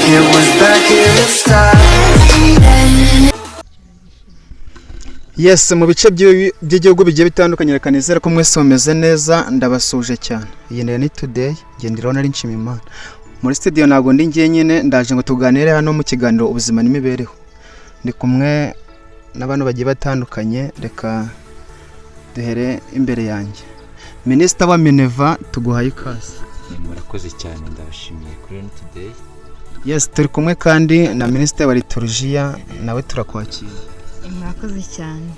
It was back in the sky. Yes, mu bice by'igihugu bigiye bitandukanye, reka nizere ko mwese mumeze neza. Ndabasuje cyane. Iyi ni Today, ngenderaho nari nshima Imana. Muri studio ntabwo ndi njyenyine, ndaje ngo tuganire hano mu kiganiro Ubuzima n'Imibereho. Ndi kumwe n'abantu bagiye batandukanye. Reka duhere imbere yanjye. Minisita wa Mineva, tuguhaye ikaze. Murakoze cyane, ndabashimiye kuri Reni Today. Yes, turi kumwe kandi na Minisitiri wa Liturujia, nawe turakwakira. Murakoze cyane.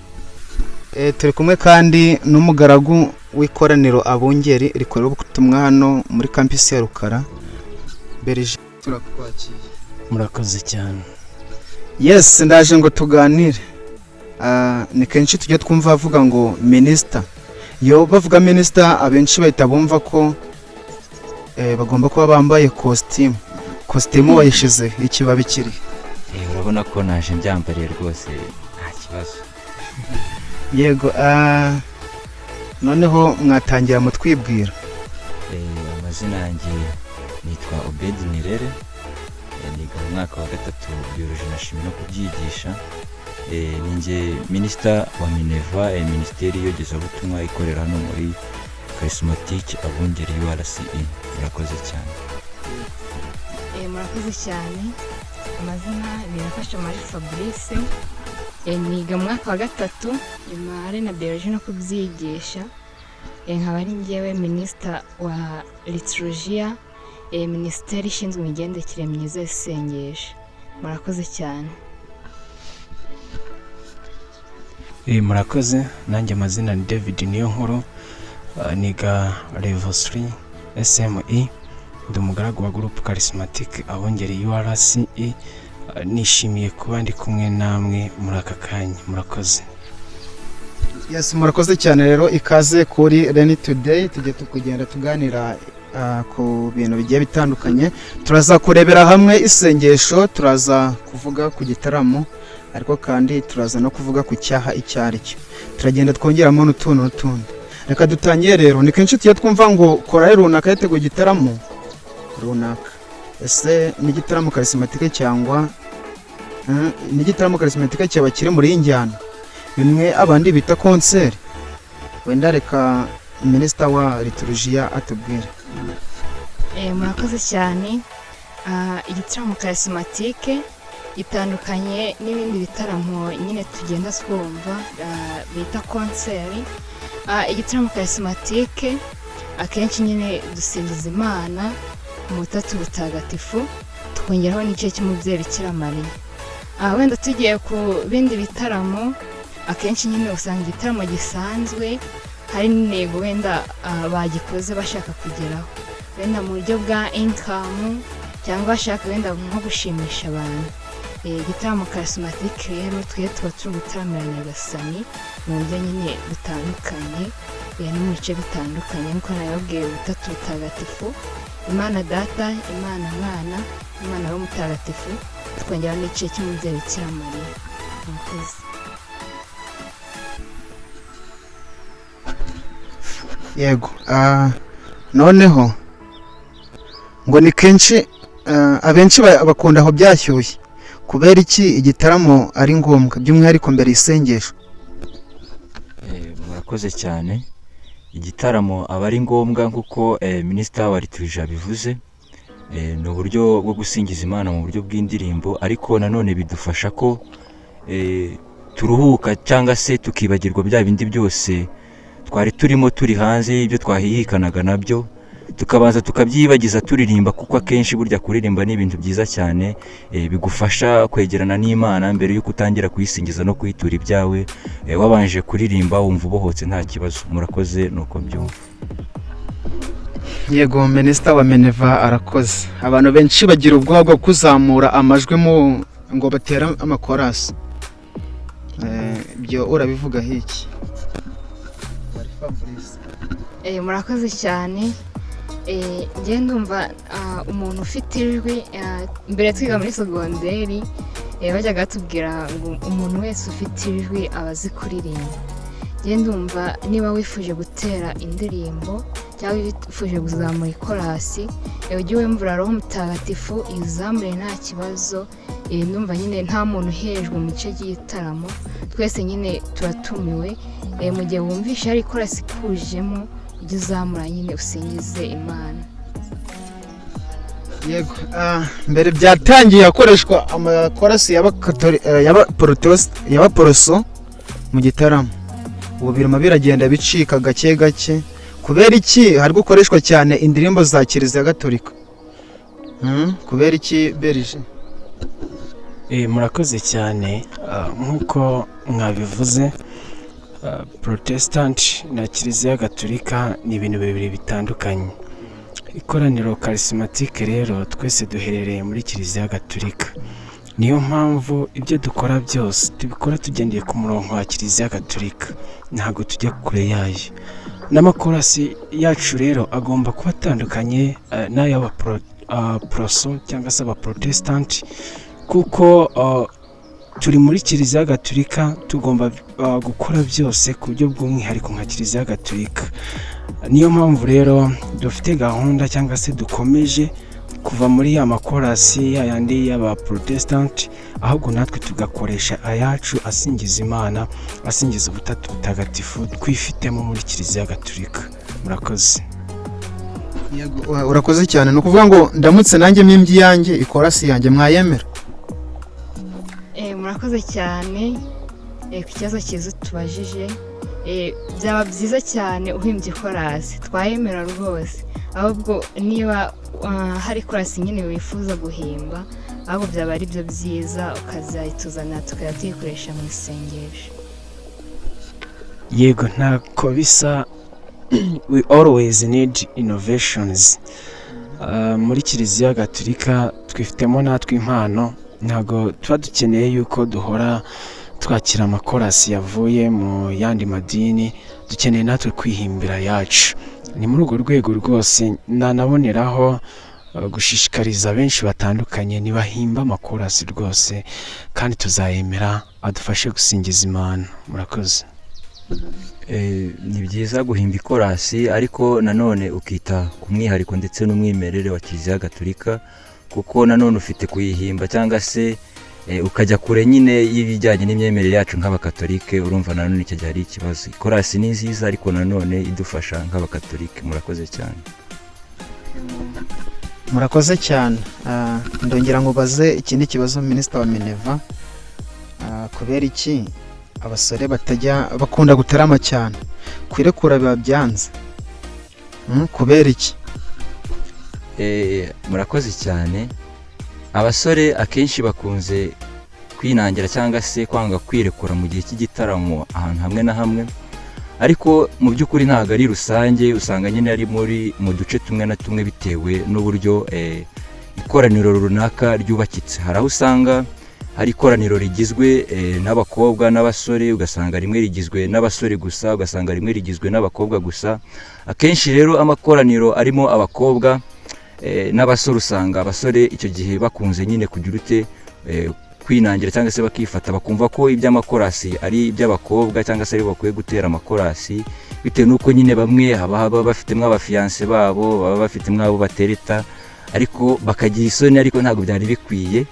Turi kumwe kandi n'umugaragu w'ikoraniro Abungeri rikorera ubutumwa hano muri campus ya Rukara, Berije, turakwakira. Murakoze cyane. Yes, ndaje ngo tuganire. Ni kenshi tujya twumva bavuga ngo minisita. Iyo bavuga minisita, abenshi bahita bumva ko bagomba kuba bambaye kositimu. Kositimu wayishize ikibabi kiri? Urabona ko naje mbyambariye rwose, nta kibazo. Yego, noneho mwatangira mutwibwira. Amazina yanjye nitwa Obedi Nirere. Niga mu mwaka wa gatatu biologie na chimie no kubyigisha. Ni njye minisita wa Mineva, minisiteri y'iyogezabutumwa ikorera hano muri Charismatique Abungeri URCE. Murakoze cyane. Murakoze cyane. Amazina birafasha Marie Fabrice. Niga mu mwaka wa gatatu imari na biologie no kubyigisha. Nkaba ari njyewe minisita wa liturujia, minisiteri ishinzwe imigendekere myiza y'isengesho. Murakoze cyane. Murakoze. Nanjye amazina ni David Niyonkuru. Niga level 3 SME, ndi umugaragu wa Groupe Charismatique Abungeri URCE. Nishimiye kuba ndi kumwe namwe muri aka kanya. Murakoze. Yes, murakoze cyane rero. Ikaze kuri Reni Today. Tujye kugenda tuganira ku bintu bigiye bitandukanye. Turaza kurebera hamwe isengesho, turaza kuvuga ku gitaramo, ariko kandi turaza no kuvuga ku cyaha icyo ari cyo. Turagenda twongeramo n'utuntu n'utundi. Reka dutangire rero. Ni kenshi tujya twumva ngo korali runaka yateguye igitaramo runaka. Ese ni igitaramo charismatique cyangwa ni igitaramo charismatique cyaba kiri muri iyi njyana bimwe abandi bita concert? Wenda reka minisita wa liturujia atubwire. Murakoze cyane. Igitaramo charismatique gitandukanye n'ibindi bitaramo nyine tugenda twumva bita concert. Igitaramo charismatique akenshi nyine dusingiza Imana mu Butatu Butagatifu, tukongeraho n'igice cy'umubyeyi Bikira Mariya. Wenda tugiye ku bindi bitaramo, akenshi nyine usanga igitaramo gisanzwe hari n'intego wenda bagikoze bashaka kugeraho, wenda mu buryo bwa income cyangwa bashaka wenda nko gushimisha abantu. Igitaramo charismatique rero twe tuba turi gutaramira Nyagasani mu buryo nyine butandukanye, no mu bice bitandukanye, nk'uko nabibabwiye: Ubutatu Butagatifu, Imana Data, Imana Mwana, Imana Roho Mutagatifu, tukongeraho n'igice cy'umubyeyi Bikira Mariya. Murakoze. Yego, noneho ngo ni kenshi abenshi bakunda aho byashyushye. Kubera iki igitaramo ari ngombwa, by'umwihariko mbere y'isengesho? Murakoze cyane. Igitaramo aba ari ngombwa nk'uko minisita wa liturujia abivuze. Ni uburyo bwo gusingiza Imana mu buryo bw'indirimbo, ariko nanone bidufasha ko turuhuka cyangwa se tukibagirwa bya bindi byose twari turimo turi hanze, ibyo twahihikanaga nabyo tukabanza tukabyibagiza turirimba, kuko akenshi burya kuririmba ni ibintu byiza cyane, bigufasha kwegerana n'Imana mbere y'uko utangira kuyisingiza no kuyitura ibyawe. Wabanje kuririmba wumva ubohotse, nta kibazo. Murakoze, nuko mbyumva. Yego, minisita wa Mineva arakoze. Abantu benshi bagira ubwoba bwo kuzamura amajwi mu ngo batera amakorasi. Ibyo urabivugaho iki? Murakoze cyane. Njye ndumva umuntu ufite ijwi, mbere twiga muri segonderi, bajyaga batubwira ngo umuntu wese ufite ijwi aba azi kuririmba. Njye ndumva niba wifuje gutera indirimbo cyangwa wifuje kuzamura ikorasi, ujye wumvira Roho Mutagatifu izamure nta kibazo. Ndumva nyine nta muntu uhejwe mu gice cy'igitaramo, twese nyine turatumiwe. Mu gihe wumvishe hari ikorasi ikujemo, ujye uzamura nyine usingize Imana. Yego, mbere byatangiye hakoreshwa amakorasi y'abaporoso mu gitaramo, ubu birimo biragenda bicika gake gake. Kubera iki hari gukoreshwa cyane indirimbo za Kiliziya Gatolika? Kubera iki, berije? Murakoze cyane. Nk'uko mwabivuze, Protestant na Kiliziya Gatolika ni ibintu bibiri bitandukanye. Ikoraniro Karisimatike rero twese duherereye muri Kiliziya Gatolika, niyo mpamvu ibyo dukora byose tubikora tugendeye ku murongo wa Kiliziya Gatolika, ntabwo tujya kure yayo. N'amakorasi yacu rero agomba kuba atandukanye n'ay'abaporoso cyangwa se abaprotesitanti, kuko turi muri Kiliziya Gatolika, tugomba gukora byose ku buryo bw'umwihariko nka Kiliziya Gatolika. Niyo mpamvu rero dufite gahunda cyangwa se dukomeje kuva muri ya makorasi ya yandi y'abaprotesitanti, ahubwo natwe tugakoresha ayacu asingiza Imana, asingiza Ubutatu Butagatifu twifitemo muri Kiliziya Gatolika. Murakoze. Yego, urakoze cyane. Ni ukuvuga ngo ndamutse nanjye mpimbye iyanjye ikorasi yanjye, mwayemera? Murakoze cyane ku kibazo cyiza utubajije. Byaba byiza cyane uhimbye ikorasi, twayemera rwose. Ahubwo niba hari korasi nyine wifuza guhimba, ahubwo byaba ari byo byiza ukazayituzanira tukajya tuyikoresha mu isengesho. Yego, ntako bisa, we always need innovations. Muri Kiliziya Gatolika twifitemo natwe impano, ntabwo tuba dukeneye yuko duhora twakira amakorasi yavuye mu yandi madini, dukeneye natwe kwihimbira yacu. Ni muri urwo rwego rwose nanaboneraho gushishikariza benshi batandukanye ntibahimba amakorasi rwose, kandi tuzayemera adufashe gusingiza Imana. Murakoze. Ni byiza guhimba ikorasi, ariko nanone ukita ku mwihariko ndetse n'umwimerere wa Kiliziya Gatolika, kuko nanone ufite kuyihimba cyangwa se ukajya kure nyine y'ibijyanye n'imyemerere yacu nk'abakatolike, urumva nanone icyo gihe ari ikibazo. Ikorasi ni nziza, ariko nanone idufasha nk'abakatolike. Murakoze cyane. Murakoze cyane. Ndongera nkubaze ikindi kibazo, minisita wa Mineva. Kubera iki abasore batajya bakunda gutarama cyane, kwirekura biba byanze? Kubera iki? Murakoze cyane. Abasore akenshi bakunze kwinangira cyangwa se kwanga kwirekura mu gihe cy'igitaramo ahantu hamwe na hamwe, ariko mu by'ukuri ntabwo ari rusange. Usanga nyine ari mu duce tumwe na tumwe, bitewe n'uburyo ikoraniro runaka ryubakitse. Hari aho usanga hari ikoraniro rigizwe n'abakobwa n'abasore, ugasanga rimwe rigizwe n'abasore gusa, ugasanga rimwe rigizwe n'abakobwa gusa. Akenshi rero amakoraniro arimo abakobwa n'abasore, usanga abasore icyo gihe bakunze nyine kugira ute, kwinangira cyangwa se bakifata, bakumva ko iby'amakorasi ari iby'abakobwa cyangwa se aribo bakwiye gutera amakorasi, bitewe n'uko nyine bamwe haba bafitemo abafiyanse babo, baba bafitemo abo batereta, ariko bakagira isoni. Ariko ntabwo byari bikwiye.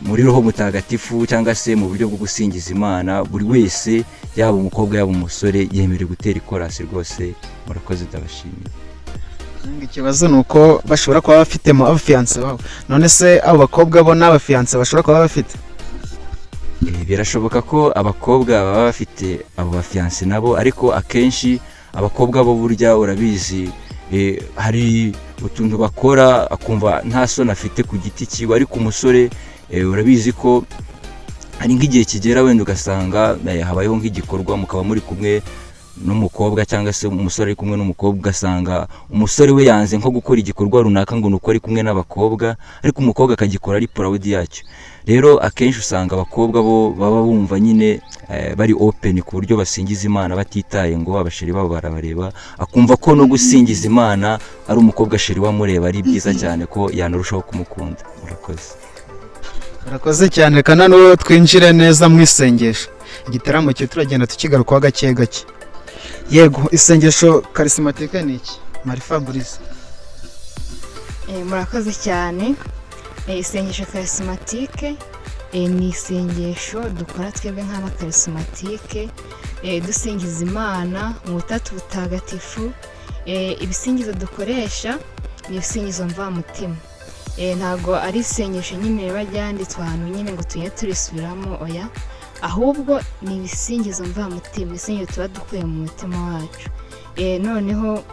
Muri Roho Mutagatifu cyangwa se mu buryo bwo gusingiza Imana, buri wese, yaba umukobwa yaba umusore, yemerewe gutera ikorasi rwose. Murakoze, ndabashimiye. Ikibazo ni uko bashobora kuba bafitemo abafiyanse babo. None se abo bakobwa bo n'abafiyanse bashobora kuba bafite? Birashoboka ko abakobwa baba bafite abo bafiyanse nabo, ariko akenshi abakobwa bo burya urabizi, hari utuntu bakora akumva nta soni afite ku giti cyiwe. Ariko umusore, urabizi ko hari nk'igihe kigera wenda ugasanga habayeho nk'igikorwa, mukaba muri kumwe n'umukobwa cyangwa se umusore ari kumwe n'umukobwa, ugasanga umusore we yanze nko gukora igikorwa runaka ngo ni uko ari kumwe n'abakobwa, ariko umukobwa akagikora ari proud yacyo. Rero akenshi usanga abakobwa bo baba bumva nyine bari open ku buryo basingiza Imana batitaye ngo abasheri babo barabareba, akumva ko no gusingiza Imana ari umukobwa sheri wamureba ari byiza cyane, ko yanarushaho kumukunda. Murakoze. Murakoze cyane. Reka noneho twinjire neza mu isengesho. Igitaramo cyo turagenda tukigarukaho gake gake. Yego, isengesho karisimatike ni iki, Marie Fabrice? Murakoze cyane. Isengesho karisimatike ni isengesho dukora twebwe nk'abakarisimatike, dusingiza Imana mu butatu butagatifu. Ibisingizo dukoresha ni ibisingizo mvamutima. Ntabwo ari isengesho nyine riba ryanditswe ahantu nyine ngo tujye turisubiramo, oya, ahubwo ni ibisingizo mvamutima, ibisingizo tuba dukuye mu mutima wacu. Noneho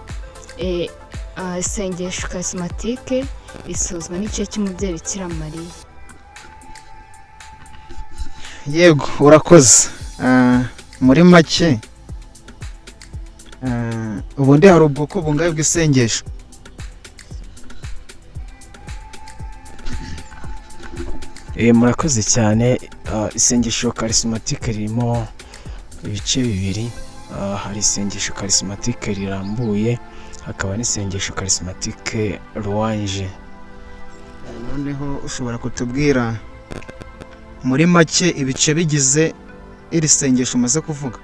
isengesho karisimatike risozwa n'igice cy'umubyeyi Bikira Mariya. Yego, urakoze. Muri make, ubundi hari ubwoko bungahe bw'isengesho? Murakoze cyane. Isengesho karisimatike ririmo ibice bibiri. Hari isengesho karisimatike rirambuye, hakaba n'isengesho karisimatike louange. Noneho ushobora kutubwira muri make ibice bigize iri sengesho umaze kuvuga?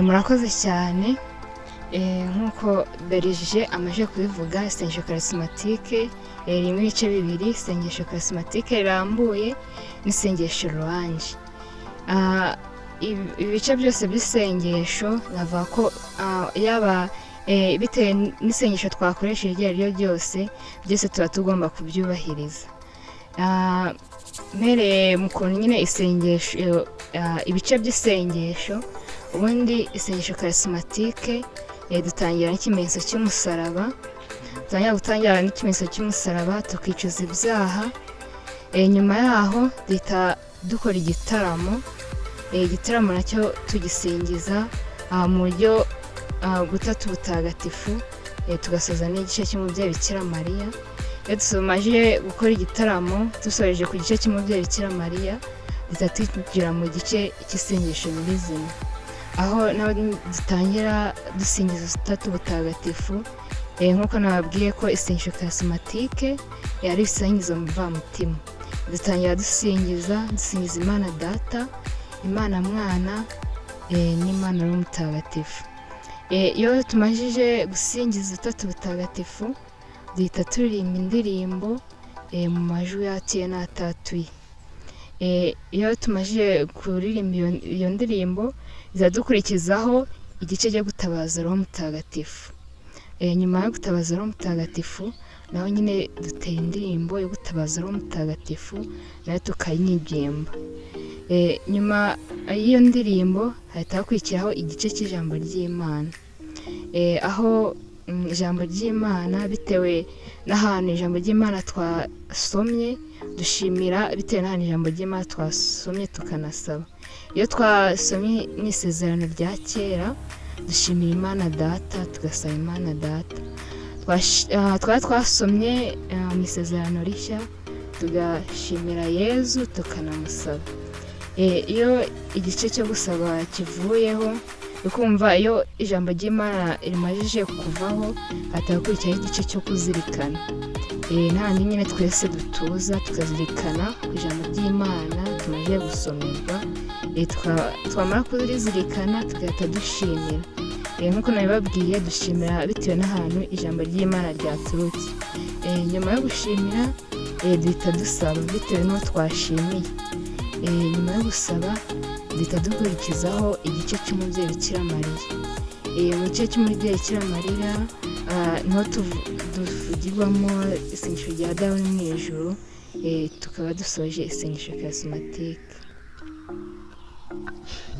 Murakoze cyane. Nk'uko Berije amaze kubivuga, isengesho karisimatike ririmo ibice bibiri: isengesho karisimatike rirambuye n'isengesho louange. Ibice byose by'isengesho navuga ko yaba bitewe n'isengesho twakoresheje iryo ari ryo ryose, byose tuba tugomba kubyubahiriza. Mpereye mu kuntu nyine isengesho, ibice by'isengesho, ubundi isengesho karisimatike dutangira n'ikimenyetso cy'umusaraba, dutangira gutangira n'ikimenyetso cy'umusaraba tukicuza ibyaha. Nyuma yaho duhita dukora igitaramo. Igitaramo nacyo tugisingiza mu buryo butatu butagatifu, tugasoza n'igice cy'umubyeyi Bikira Mariya. Iyo tumaze gukora igitaramo, dusoreje ku gice cy'umubyeyi Bikira Mariya, duhita tugira mu gice cy'isengesho nyirizina, aho naho dutangira dusingiza ubutatu butagatifu. Nk'uko nababwiye ko isengesho karisimatike ari ibisingizo mvamutima, dutangira dusingiza Imana Data, Imana Mwana, n'Imana Roho Mutagatifu. Iyo tumajije gusingiza ubutatu butagatifu, duhita turirimba indirimbo mu majwi yatuye n'atatuye. Iyo tumajije kuririmba iyo ndirimbo, duhita dukurikizaho igice cyo gutabaza Roho Mutagatifu. Nyuma yo gutabaza Roho Mutagatifu, naho nyine dutera indirimbo yo gutabaza Roho Mutagatifu, nayo tukayinigimba. Nyuma y'iyo ndirimbo hahita hakurikiraho igice cy'ijambo ry'Imana. Aho ijambo ry'Imana, bitewe n'ahantu ijambo ry'Imana twasomye, dushimira bitewe n'ahantu ijambo ry'Imana twasomye, tukanasaba. Iyo twasomye mu isezerano rya kera, dushimira Imana Data, tugasaba Imana Data. Twaba twasomye mu isezerano rishya, tugashimira Yezu, tukanamusaba. Iyo igice cyo gusaba kivuyeho, ukumva iyo ijambo ry'Imana rimajije kuvaho, hahita hakurikiraho igice cyo kuzirikana. N'ahandi nyine twese dutuza tukazirikana ku ijambo ry'Imana tumaze gusomerwa. Twamara kurizirikana tugahita dushimira. Nk'uko nabibabwiye, dushimira bitewe n'ahantu ijambo ry'Imana ryaturutse. Nyuma yo gushimira, duhita dusaba bitewe n'uwo twashimiye. Nyuma yo gusaba, duhita dukurikizaho igice cy'umubyeyi Bikira Mariya. Mu gice cy'umubyeyi Bikira Mariya, niho tuvugirwamo isengesho rya Dawe uri mu ijuru, tukaba dusoje isengesho karisimatike.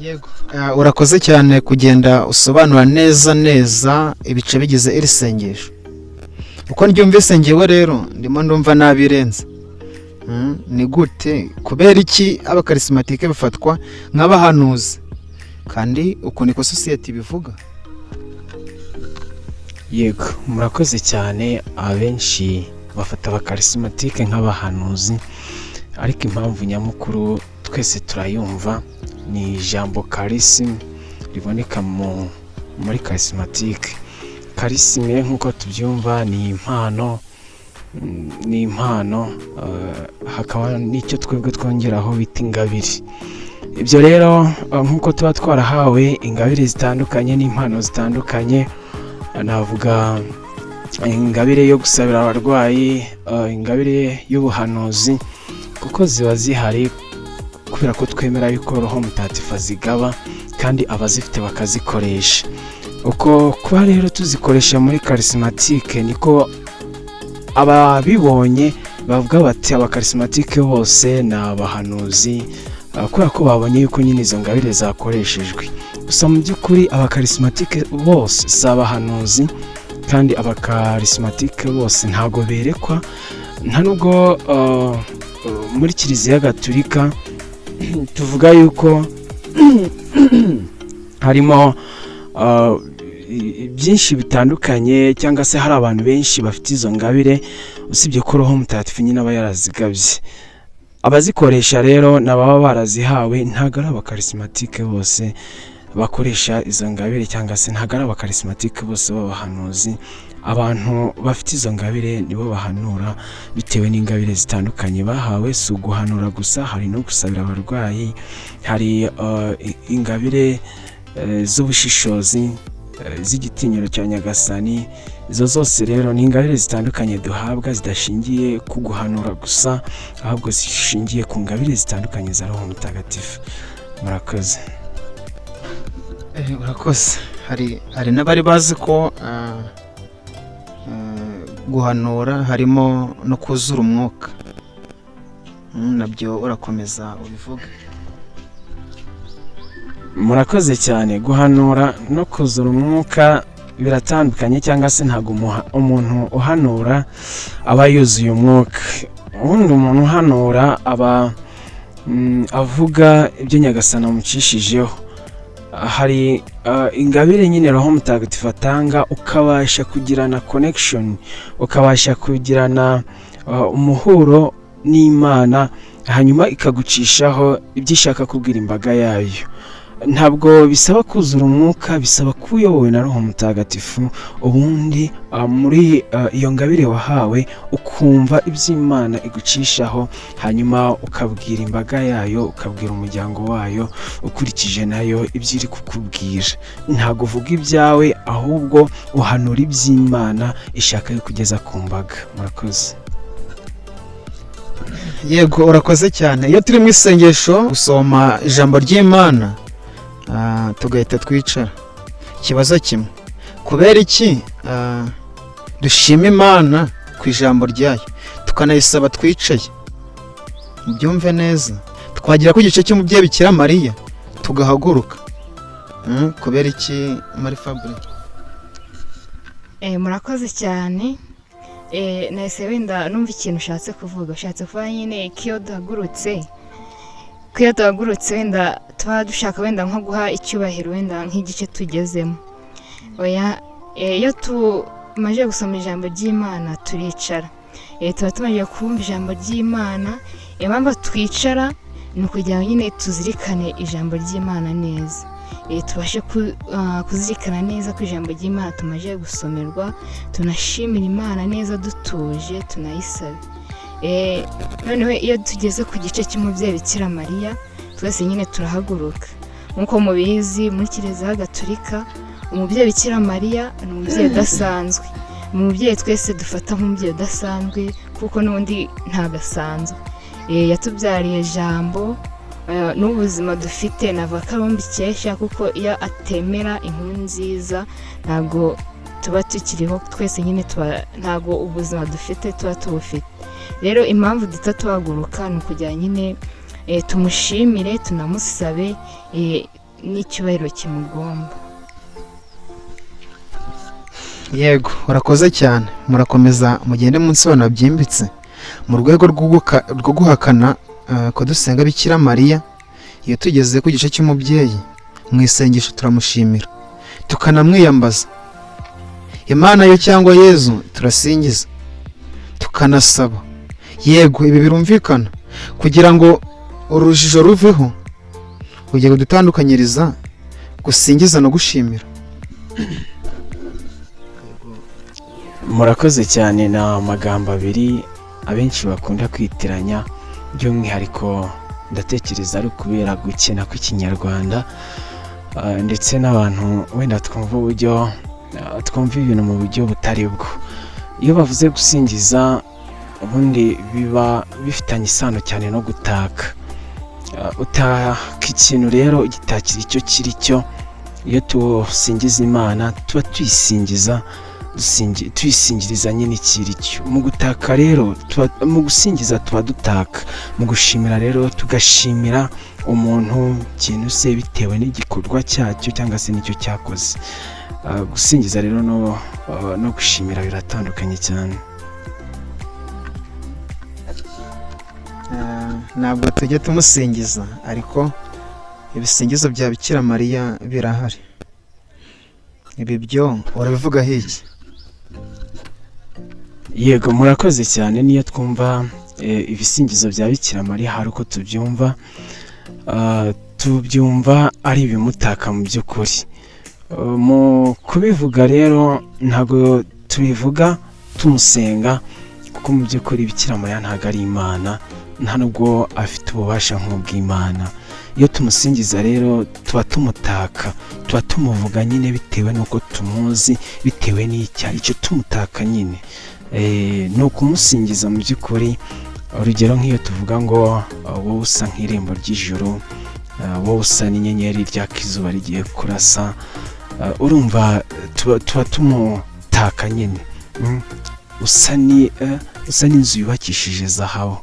Yego, urakoze cyane kugenda usobanura neza neza ibice bigize iri sengesho. Uko ndyumvise ngewe rero, ndimo ndumva nabirenze. Ni gute, kubera iki abakarisimatike bafatwa nk'abahanuzi, kandi uko niko sosiyete ibivuga? Yego, murakoze cyane. Abenshi bafata abakarisimatike nk'abahanuzi, ariko impamvu nyamukuru twese turayumva, ni ijambo karisimu riboneka muri karisimatike. Karisime nk'uko tubyumva ni impano, ni impano, hakaba n'icyo twebwe twongeraho bita ingabire. Ibyo rero nk'uko tuba twarahawe ingabire zitandukanye n'impano zitandukanye, navuga ingabire yo gusabira abarwayi, ingabire y'ubuhanuzi, kuko ziba zihari kubera ko twemera yuko Roho Mutagatifu azigaba kandi abazifite bakazikoresha. Uko kuba rero tuzikoresha muri Charismatique, niko ababibonye bavuga bati abakarismatike bose ni abahanuzi, kubera ko babonye yuko nyine izo ngabire zakoreshejwe. Gusa mu by'ukuri abakarismatike bose si abahanuzi, kandi abakarismatike bose ntabwo berekwa. Nta nubwo muri Kiliziya Gatulika tuvuga yuko harimo byinshi bitandukanye cyangwa se hari abantu benshi bafite izo ngabire, usibye ko Roho Mutagatifu nyine aba yarazigabye. Abazikoresha rero ni ababa barazihawe, ntabwo ari abakarismatike bose bakoresha izo ngabire, cyangwa se ntabwo ari abakarismatike bose b'abahanuzi. Abantu bafite izo ngabire nibo bahanura bitewe n'ingabire zitandukanye bahawe. Si uguhanura gusa, hari no gusabira abarwayi, hari ingabire z'ubushishozi, z'igitinyiro cya Nyagasani. Izo zose rero ni ingabire zitandukanye duhabwa zidashingiye ku guhanura gusa, ahubwo zishingiye ku ngabire zitandukanye za Roho Mutagatifu. Murakoze. Urakoze. Hari n'abari bazi ko guhanura harimo no kuzura umwuka. Nabyo urakomeza ubivuge. Murakoze cyane. Guhanura no kuzura umwuka biratandukanye, cyangwa se ntabwo umuntu uhanura aba yuzuye umwuka. Ubundi umuntu uhanura aba avuga ibyo Nyagasani amucishijeho. Hari ingabire nyine Roho Mutagatifu atanga, ukabasha kugirana connection, ukabasha kugirana umuhuro n'Imana, hanyuma ikagucishaho ibyo ishaka kubwira imbaga yayo. Ntabwo bisaba kuzura umwuka, bisaba kuba uyobowe na Roho Mutagatifu. Ubundi muri iyo ngabire wahawe ukumva iby'Imana igucishaho, hanyuma ukabwira imbaga yayo, ukabwira umuryango wayo ukurikije nayo ibyo iri kukubwira. Ntabwo uvuga ibyawe, ahubwo uhanura iby'Imana ishaka yo kugeza ku mbaga. Murakoze. Yego, urakoze cyane. Iyo turi mu isengesho, gusoma ijambo ry'Imana, tugahita twicara. Ikibazo kimwe: kubera iki dushima Imana ku ijambo ryayo, tukanayisaba twicaye? Mubyumve neza. Twagera ku gice cy'umubyeyi Bikira Mariya tugahaguruka. Kubera iki, Marie Fabure? Murakoze cyane. Nahise wenda numva ikintu ushatse kuvuga. Ushatse kuvuga nyine ko iyo duhagurutse wenda tuba dushaka wenda nko guha icyubahiro wenda nk'igice tugezemo. Oya, iyo tumaze gusoma ijambo ry'Imana turicara. Tuba tumaze kumva ijambo ry'Imana. Impamvu twicara ni ukugira ngo nyine tuzirikane ijambo ry'Imana neza, tubashe kuzirikana neza ko ijambo ry'Imana tumaze gusomerwa, tunashimira Imana neza dutuje, tunayisabe. Noneho iyo tugeze ku gice cy'umubyeyi Bikira Mariya, twese nyine turahaguruka. Nk'uko mubizi, muri Kiliziya Gatulika umubyeyi Bikira Mariya ni umubyeyi udasanzwe, ni umubyeyi twese dufata nk'umubyeyi udasanzwe, kuko n'ubundi ntabwo asanzwe. Yatubyariye Jambo, n'ubuzima dufite navuga ko ari mbikesha, kuko iyo atemera inkuru nziza ntabwo tuba tukiriho twese nyine, tuba ntabwo ubuzima dufite tuba tubufite. Rero impamvu duhita tuhaguruka ni ukugira nyine tumushimire, tunamusabe n'icyubahiro kimugomba. Yego, urakoze cyane. Murakomeza mugende munsobanuro byimbitse. Mu rwego rwo guhakana ko dusenga Bikira Mariya, iyo tugeze ku gice cy'umubyeyi mu isengesho turamushimira, tukanamwiyambaza. Imana yo cyangwa Yezu turasingiza, tukanasaba. Yego, ibi birumvikana. Kugira ngo urujijo ruveho, ugiye kudutandukanyiriza gusingiza no gushimira. Murakoze cyane. Ni amagambo abiri abenshi bakunda kwitiranya, by'umwihariko Ndatekereza ari ukubera gukena kw'Ikinyarwanda, ndetse n'abantu wenda twumva uburyo, twumva ibintu mu buryo butari bwo. Iyo bavuze gusingiza, ubundi biba bifitanye isano cyane no gutaka. Utaka ikintu rero ugitakira icyo kiri cyo. Iyo tusingiza Imana, tuba tuyisingiza, tuyisingiriza nyine ikiri cyo. Mu gutaka rero, mu gusingiza tuba dutaka, mu gushimira rero tugashimira umuntu, ikintu se, bitewe n'igikorwa cyacyo cyangwa se n'icyo cyakoze. Gusingiza rero no gushimira biratandukanye cyane. Ntabwo tujya tumusingiza, ariko ibisingizo bya Bikira Mariya birahari. Ibi byo urabivugaho iki? Yego, murakoze cyane. Niyo twumva ibisingizo bya Bikira Mariya, hari uko tubyumva. Tubyumva ari ibimutaka mu by'ukuri. Mu kubivuga rero, ntabwo tubivuga tumusenga, kuko mu by'ukuri Bikira Mariya ntabwo ari Imana, nta nubwo afite ububasha nk'ubw'Imana. Iyo tumusingiza rero, tuba tumutaka, tuba tumuvuga nyine bitewe n'uko tumuzi, bitewe n'icyo ari cyo, tumutaka nyine. Ni ukumusingiza mu by'ukuri. Urugero nk'iyo tuvuga ngo wowe usa nk'irembo ry'ijuru, wowe usa n'inyenyeri ryaka izuba rigiye kurasa, urumva tuba tumutaka nyine. Usa n'inzu yubakishije zahabu,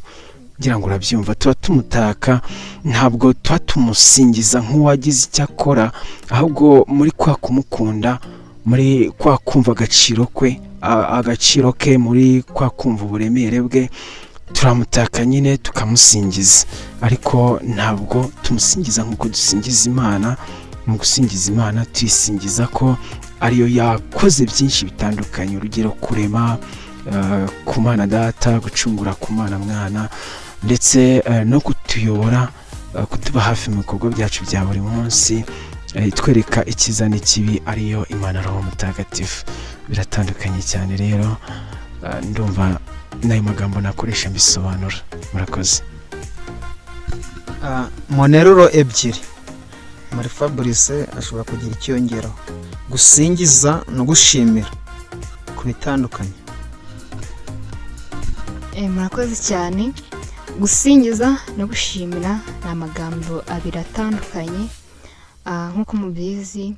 ngira ngo urabyumva. Tuba tumutaka, ntabwo tuba tumusingiza nk'uwagize icyo akora, ahubwo muri kwa kumukunda, muri kwa kumva agaciro kwe, agaciro ke, muri kwa kumva uburemere bwe, turamutaka nyine tukamusingiza. Ariko ntabwo tumusingiza nk'uko dusingiza Imana. Mu gusingiza Imana, tuyisingiza ko ariyo yakoze byinshi bitandukanye, urugero kurema, ku Mana Data, gucungura ku Mana Mwana, ndetse no kutuyobora, kutuba hafi mu bikorwa byacu bya buri munsi, itwereka icyiza n'ikibi, ariyo Imana Roho Mutagatifu. Biratandukanye cyane rero. Ndumva n'ayo magambo nakoresha mbisobanura. Murakoze. Mu nteruro ebyiri, Marie Fabrice ashobora kugira icyo yongeraho: gusingiza no gushimira ku bitandukanye. Murakoze cyane. Gusingiza no gushimira ni amagambo abiri atandukanye. Nk'uko mubizi,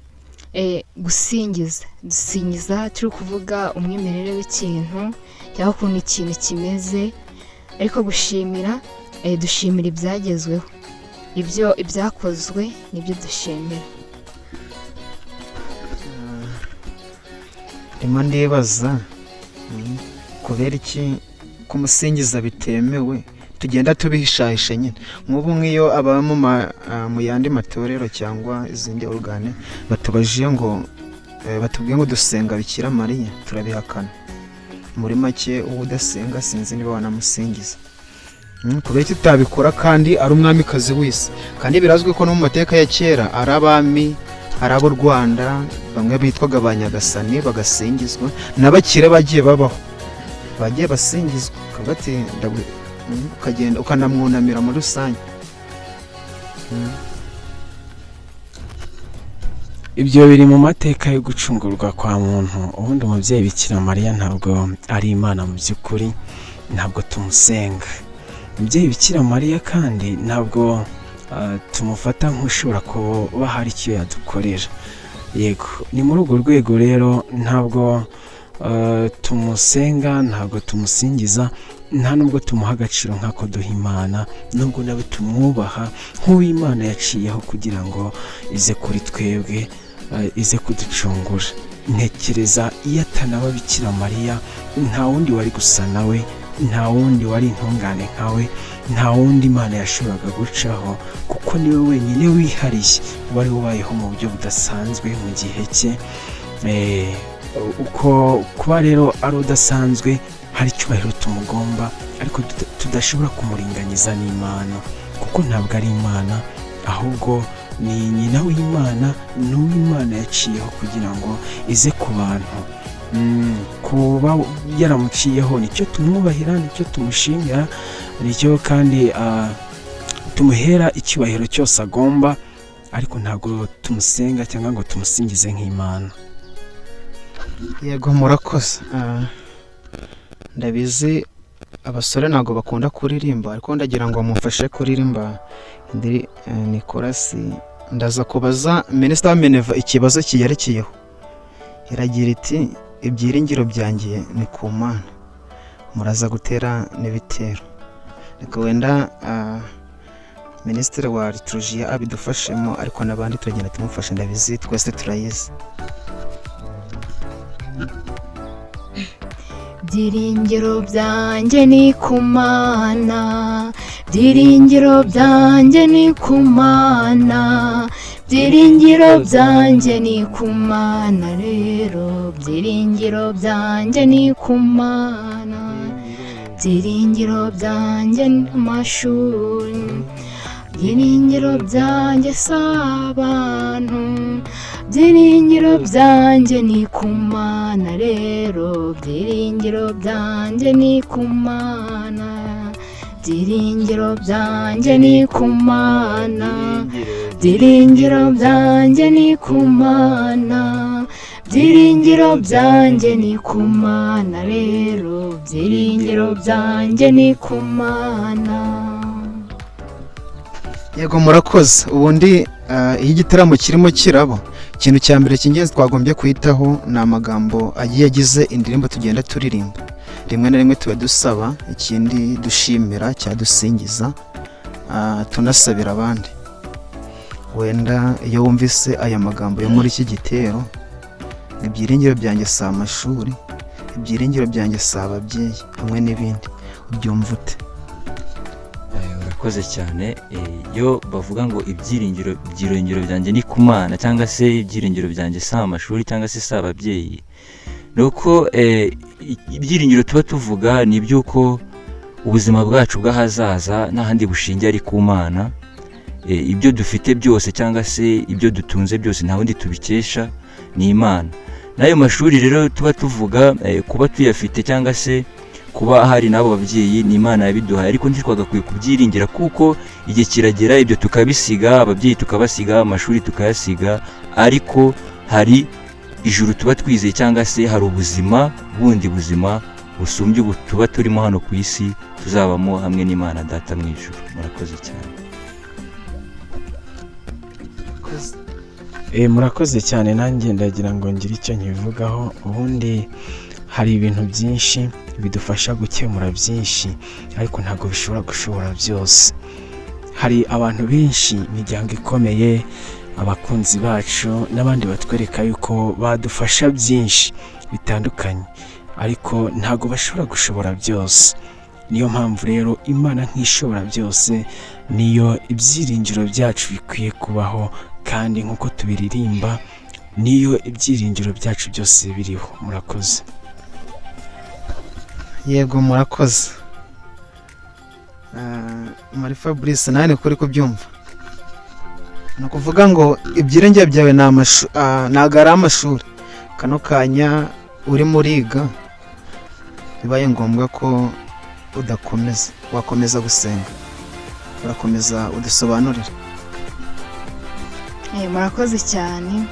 gusingiza, dusingiza turi kuvuga umwimerere w'ikintu cyangwa ukuntu ikintu kimeze, ariko gushimira, dushimira ibyagezweho, ibyo ibyakozwe nibyo dushimira. Ndimo ndibaza, kubera iki kumusingiza bitemewe, tugenda tubihishahisha nyine? Nk'ubu nk'iyo aba mu yandi matorero cyangwa izindi organe batubajije ngo, batubwiye ngo dusenga Bikira Mariya, turabihakana. Muri make, uwo udasenga sinzi niba wanamusingiza. Kubera iki tutabikora kandi ari umwamikazi w'isi, kandi birazwi ko no mu mateka ya kera ari abami, ari ab'u Rwanda, bamwe bitwaga ba Nyagasani bagasingizwa, n'abakire bagiye babaho bagiye basingizwa, ukavuga ati ukagenda ukanamwunamira muri rusange. Ibyo biri mu mateka yo gucungurwa kwa muntu. Ubundi umubyeyi Bikira Mariya ntabwo ari Imana mu by'ukuri, ntabwo tumusenga umubyeyi Bikira Mariya, kandi ntabwo tumufata nk'ushobora kuba hari icyo yadukorera. Yego, ni muri urwo rwego rero ntabwo tumusenga, ntabwo tumusingiza, nta nubwo tumuha agaciro nk'ako duha Imana, nubwo nawe tumwubaha nk'uw'Imana yaciyeho kugira ngo ize kuri twebwe, ize kuducungura. Ntekereza iyo atanaba Bikira Mariya, nta wundi wari gusa nawe, nta wundi wari intungane nkawe, nta wundi Imana yashoboraga gucaho, kuko niwe wenyine wihariye wari ubayeho mu buryo budasanzwe mu gihe cye. Uko kuba rero ari udasanzwe, hari icyubahiro tumugomba, ariko tudashobora kumuringanyiza n'Imana, kuko ntabwo ari Imana, ahubwo ni nyina w'Imana, ni uw'Imana yaciyeho kugira ngo ize ku bantu. Kuba yaramuciyeho nicyo tumwubahira, nicyo tumushimira, nicyo kandi. Tumuhera icyubahiro cyose agomba, ariko ntabwo tumusenga cyangwa ngo tumusingize nk'Imana. Yego, murakoze. Ndabizi abasore ntabwo bakunda kuririmba, ariko ndagira ngo mumfashe kuririmba indi ni korasi. Ndaza kubaza minisita wa Mineva ikibazo kiyerekeyeho. Iragira iti: "Ibyiringiro byanjye ni ku Mana." Muraza gutera n'ibitero. Reka wenda minisitiri wa liturujia abidufashemo, ariko n'abandi turagenda tumufashe. Ndabizi twese turayizi. Byiringiro byanjye ni ku Mana, byiringiro byanjye ni ku Mana, byiringiro byanjye ni ku Mana rero, byiringiro byanjye ni ku Mana. Byiringiro byanjye ni amashuri, byiringiro byanjye si abantu, byiringiro byanjye ni ku Mana rero, byiringiro byanjye ni ku Mana, byiringiro byanjye ni ku Mana, byiringiro byanjye ni ku Mana, byiringiro byanjye ni ku Mana rero, byiringiro byanjye ni ku Mana. Yego, murakoze. Ubundi iyo igitaramo kirimo kiraba, ikintu cya mbere cy'ingenzi twagombye kwitaho ni amagambo agiye agize indirimbo tugenda turirimba. Rimwe na rimwe tuba dusaba, ikindi dushimira cyangwa dusingiza, tunasabira abandi. Wenda iyo wumvise aya magambo yo muri iki gitero, "Ibyiringiro byanjye si amashuri, ibyiringiro byanjye si ababyeyi," hamwe n'ibindi, ubyumva ute? Urakoze cyane. Iyo bavuga ngo ibyiringiro byanjye ni ku Mana, cyangwa se ibyiringiro byanjye si amashuri, cyangwa se si ababyeyi, ni uko ibyiringiro tuba tuvuga ni iby'uko ubuzima bwacu bw'ahazaza nta handi bushingiye, ari ku Mana. Ibyo dufite byose cyangwa se ibyo dutunze byose, nta wundi tubikesha, ni Imana. N'ayo mashuri rero tuba tuvuga, kuba tuyafite cyangwa se kuba hari n'abo babyeyi, ni Imana yabiduhaye, ariko ntitwagakwiye kubyiringira, kuko igihe kiragera ibyo tukabisiga, ababyeyi tukabasiga, amashuri tukayasiga, ariko hari ijuru tuba twizeye, cyangwa se hari ubuzima bundi, buzima busumbye ubu tuba turimo hano ku isi, tuzabamo hamwe n'Imana Data mu ijuru. Murakoze cyane. Murakoze cyane. Nanjye ndagira ngo ngire icyo nkivugaho. Ubundi hari ibintu byinshi bidufasha gukemura byinshi, ariko ntabwo bishobora gushobora byose. Hari abantu benshi, imiryango ikomeye, abakunzi bacu n'abandi batwereka yuko badufasha byinshi bitandukanye, ariko ntabwo bashobora gushobora byose. Niyo mpamvu rero Imana nk'ishobora byose niyo ibyiringiro byacu bikwiye kubaho, kandi nk'uko tubiririmba, niyo ibyiringiro byacu byose biriho. Murakoze. Yego, murakoze. Marie Fabrice, nawe ni kuri kubyumva, ni ukuvuga ngo ibyiringiro byawe ni ntabwo ari amashuri. Kano kanya urimo uriga, bibaye ngombwa ko udakomeza, wakomeza gusenga? Urakomeza udusobanurire. Murakoze cyane.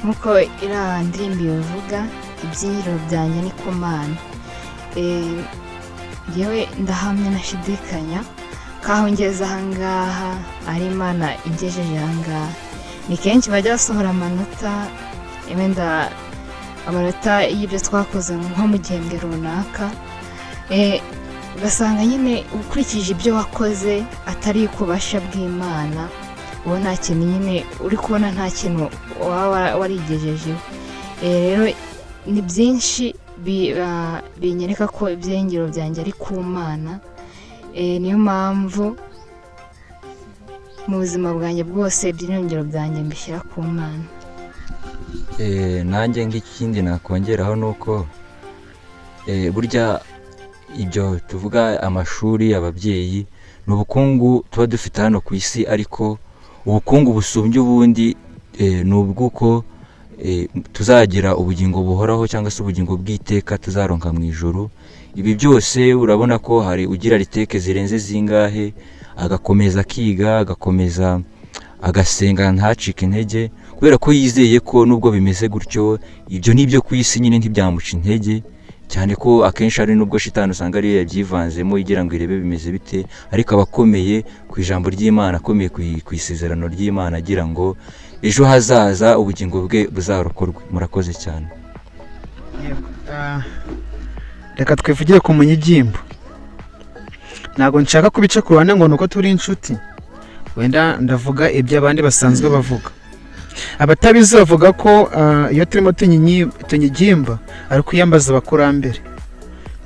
Nk'uko iriya ndirimbo ibivuga, ibyiringiro byanjye ni ku Mana. Yewe, ndahamya nashidikanya ko aho ngeze ahangaha ari Imana ingejeje ahangaha. Ni kenshi bajya basohora amanota, wenda amanota y'ibyo twakoze nko mu gihembwe runaka, ugasanga nyine ukurikije ibyo wakoze atari kubasha bw'Imana, ubu nta kintu nyine uri kubona, nta kintu waba warigejejeho. Rero ni byinshi binyereka ko ibyiringiro byanjye ari ku Mana. Niyo mpamvu mu buzima bwanjye bwose ibyiringiro byanjye mbishyira ku Mana. Nanjye nk'ikindi nakongeraho ni uko burya ibyo tuvuga, amashuri, ababyeyi, ni ubukungu tuba dufite hano ku isi, ariko ubukungu busumbye ubundi ni ubw'uko tuzagira ubugingo buhoraho, cyangwa se ubugingo bw'iteka tuzaronka mu ijuru. Ibi byose urabona ko hari ugira retake zirenze zingahe, agakomeza akiga, agakomeza agasenga, ntacike intege, kubera ko yizeye ko nubwo bimeze gutyo, ibyo ni ibyo ku isi nyine, ntibyamuca intege cyane, ko akenshi hari n'ubwo shitani usanga ariyo yabyivanzemo igira ngo irebe bimeze bite, ariko aba akomeye ku ijambo ry'Imana, akomeye ku isezerano ry'Imana, agira ngo ejo hazaza ubugingo bwe buzarokorwe. Murakoze cyane. Ah, reka twivugire ku munyigimbo. Ntabwo nshaka kubica ku ruhande ngo ni uko turi inshuti, wenda ndavuga ibyo abandi basanzwe bavuga. Abatabizi bavuga ko iyo turimo tunyigimba ari kwiyambaza abakurambere.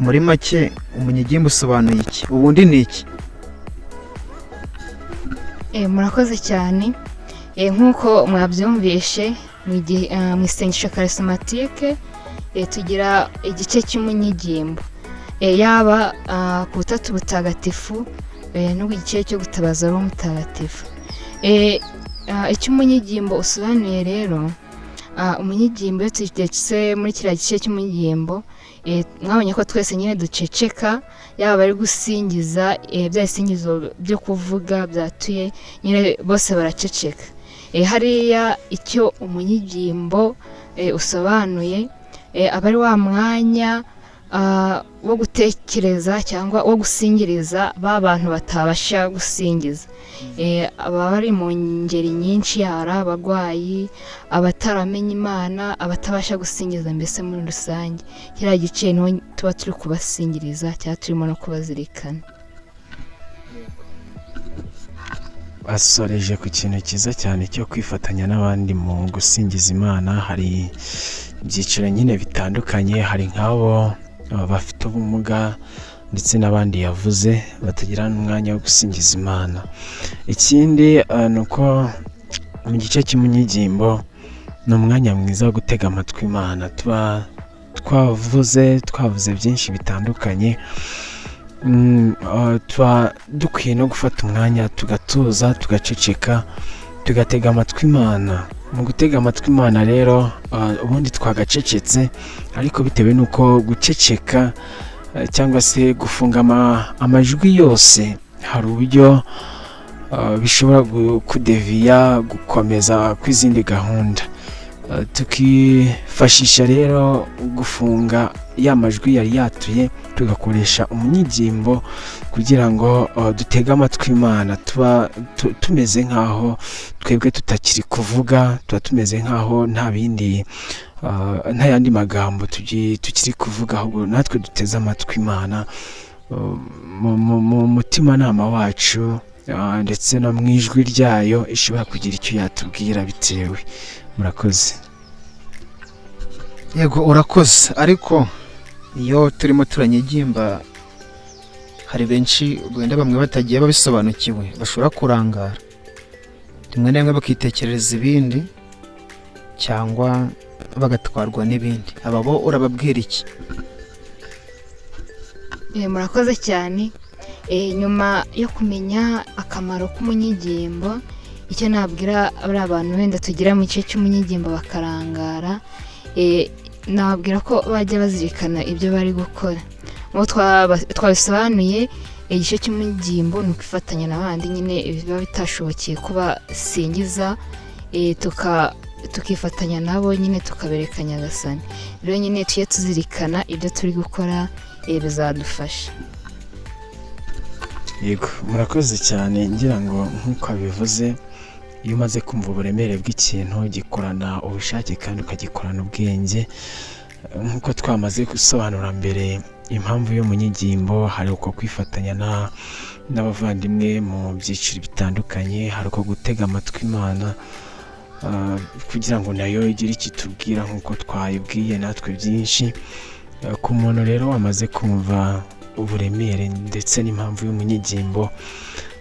Muri make, umunyigimba usobanuye iki? Ubundi ni iki? Murakoze cyane. Nk'uko mwabyumvishe mu isengesho karisimatike, tugira igice cy'umunyigimbo. Yaba ku Butatu Butagatifu no ku gice cyo gutabaza Roho Mutagatifu. Icyo umunyigimbo usobanuye rero, umunyigimbo, iyo tugeze muri kiriya gice cy'umunyigimbo, mwabonye ko twese nyine duceceka, yaba bari gusingiza, bya bisingizo byo kuvuga byatuye nyine, bose baraceceka. Hariya icyo umunyigimbo usobanuye, aba ari wa mwanya wo gutekereza cyangwa wo gusingiriza ba bantu batabasha gusingiza. Baba bari mu ngeri nyinshi, hari abarwayi, abataramenya Imana, abatabasha gusingiza, mbese muri rusange kiriya gice niho tuba turi kubasingiriza cyangwa turimo no kubazirikana. Basoreje ku kintu cyiza cyane cyo kwifatanya n'abandi mu gusingiza Imana. Hari ibyiciro nyine bitandukanye, hari nk'abo bafite ubumuga ndetse n'abandi yavuze batagira n'umwanya wo gusingiza Imana. Ikindi ni uko mu gice cy'umunyigimbo ni umwanya mwiza wo gutega amatwi Imana. Tuba twavuze byinshi bitandukanye. Tuba dukwiye no gufata umwanya tugatuza, tugaceceka, tugatega amatwi Imana. Mu gutega amatwi Imana rero, ubundi twagacecetse, ariko bitewe n'uko guceceka cyangwa se gufunga amajwi yose, hari uburyo bishobora kudeviya gukomeza kw'izindi gahunda. Tukifashisha rero gufunga ya majwi yari yatuye, tugakoresha umunyigimbo kugira ngo dutege amatwi Imana. Tuba tumeze nk'aho twebwe tutakiri kuvuga, tuba tumeze nk'aho nta bindi, nta yandi magambo tukiri kuvuga, ahubwo natwe duteze amatwi Imana mu mutimanama wacu ndetse no mu ijwi ryayo ishobora kugira icyo yatubwira bitewe. Murakoze. Yego, urakoze. Ariko iyo turimo turanyigimba, hari benshi wenda bamwe batagiye babisobanukiwe bashobora kurangara, rimwe na rimwe bakitekerereza ibindi cyangwa bagatwarwa n'ibindi. Aba bo urababwira iki? Murakoze cyane. Nyuma yo kumenya akamaro k'umunyigimbo, icyo nabwira bariya bantu wenda tugira mu gice cy'umunyigimbo bakarangara, nababwira ko bajya bazirikana ibyo bari gukora. Nk'uko twabisobanuye, igice cy'umunyigimbo ni ukwifatanya n'abandi nyine biba bitashobokeye kuba singiza, tukifatanya nabo nyine, tukabereka Nyagasani. Rero nyine tujye tuzirikana ibyo turi gukora, bizadufasha. Yego, murakoze cyane. Ngira ngo nk'uko abivuze, iyo umaze kumva uburemere bw'ikintu, gikorana ubushake kandi ukagikorana ubwenge. Nk'uko twamaze gusobanura mbere impamvu y'umunyigimbo, hari uko kwifatanya n'abavandimwe mu byiciro bitandukanye, hari uko gutega amatwi Imana kugira ngo nayo igire icyo itubwira nk'uko twayibwiye natwe byinshi. Ku muntu rero wamaze kumva uburemere ndetse n'impamvu y'umunyigimbo,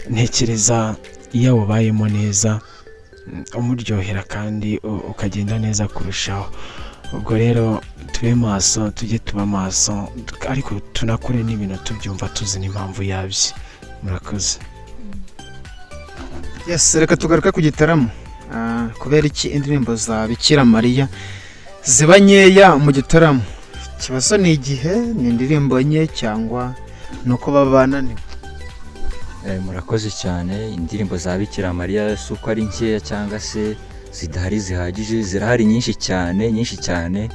ntekereza iyo awubayemo neza, umuryohera kandi ukagenda neza kurushaho. Ubwo rero tube maso, tujye tuba maso, ariko tunakore n'ibintu tubyumva, tuzi n'impamvu yabyo. Murakoze. Yes, reka tugaruke ku gitaramo. Kubera iki indirimbo za Bikira Mariya ziba nkeya mu gitaramo? Ikibazo ni igihe, ni indirimbo nke cyangwa ni uko baba bananiwe? Murakoze cyane. Indirimbo za Bikira Mariya si uko ari nkeya cyangwa se zidahari zihagije, zirahari nyinshi cyane, nyinshi cyane.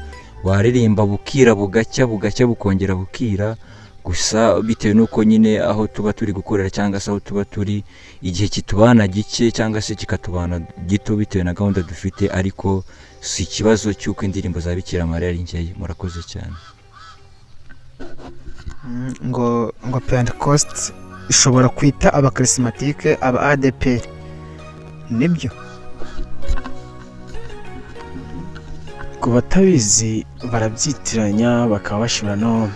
Waririmba bukira, bugacya, bugacya bukongera bukira. Gusa bitewe n'uko nyine aho tuba turi gukorera cyangwa se aho tuba turi, igihe kitubana gike cyangwa se kikatubana gito bitewe na gahunda dufite, ariko si ikibazo cy'uko indirimbo za Bikira Mariya ari nkeya. Murakoze cyane. Ngo Pentecost ishobora kwita abakarismatike aba ADPR, nibyo? Ku batabizi barabyitiranya, bakaba bashobora no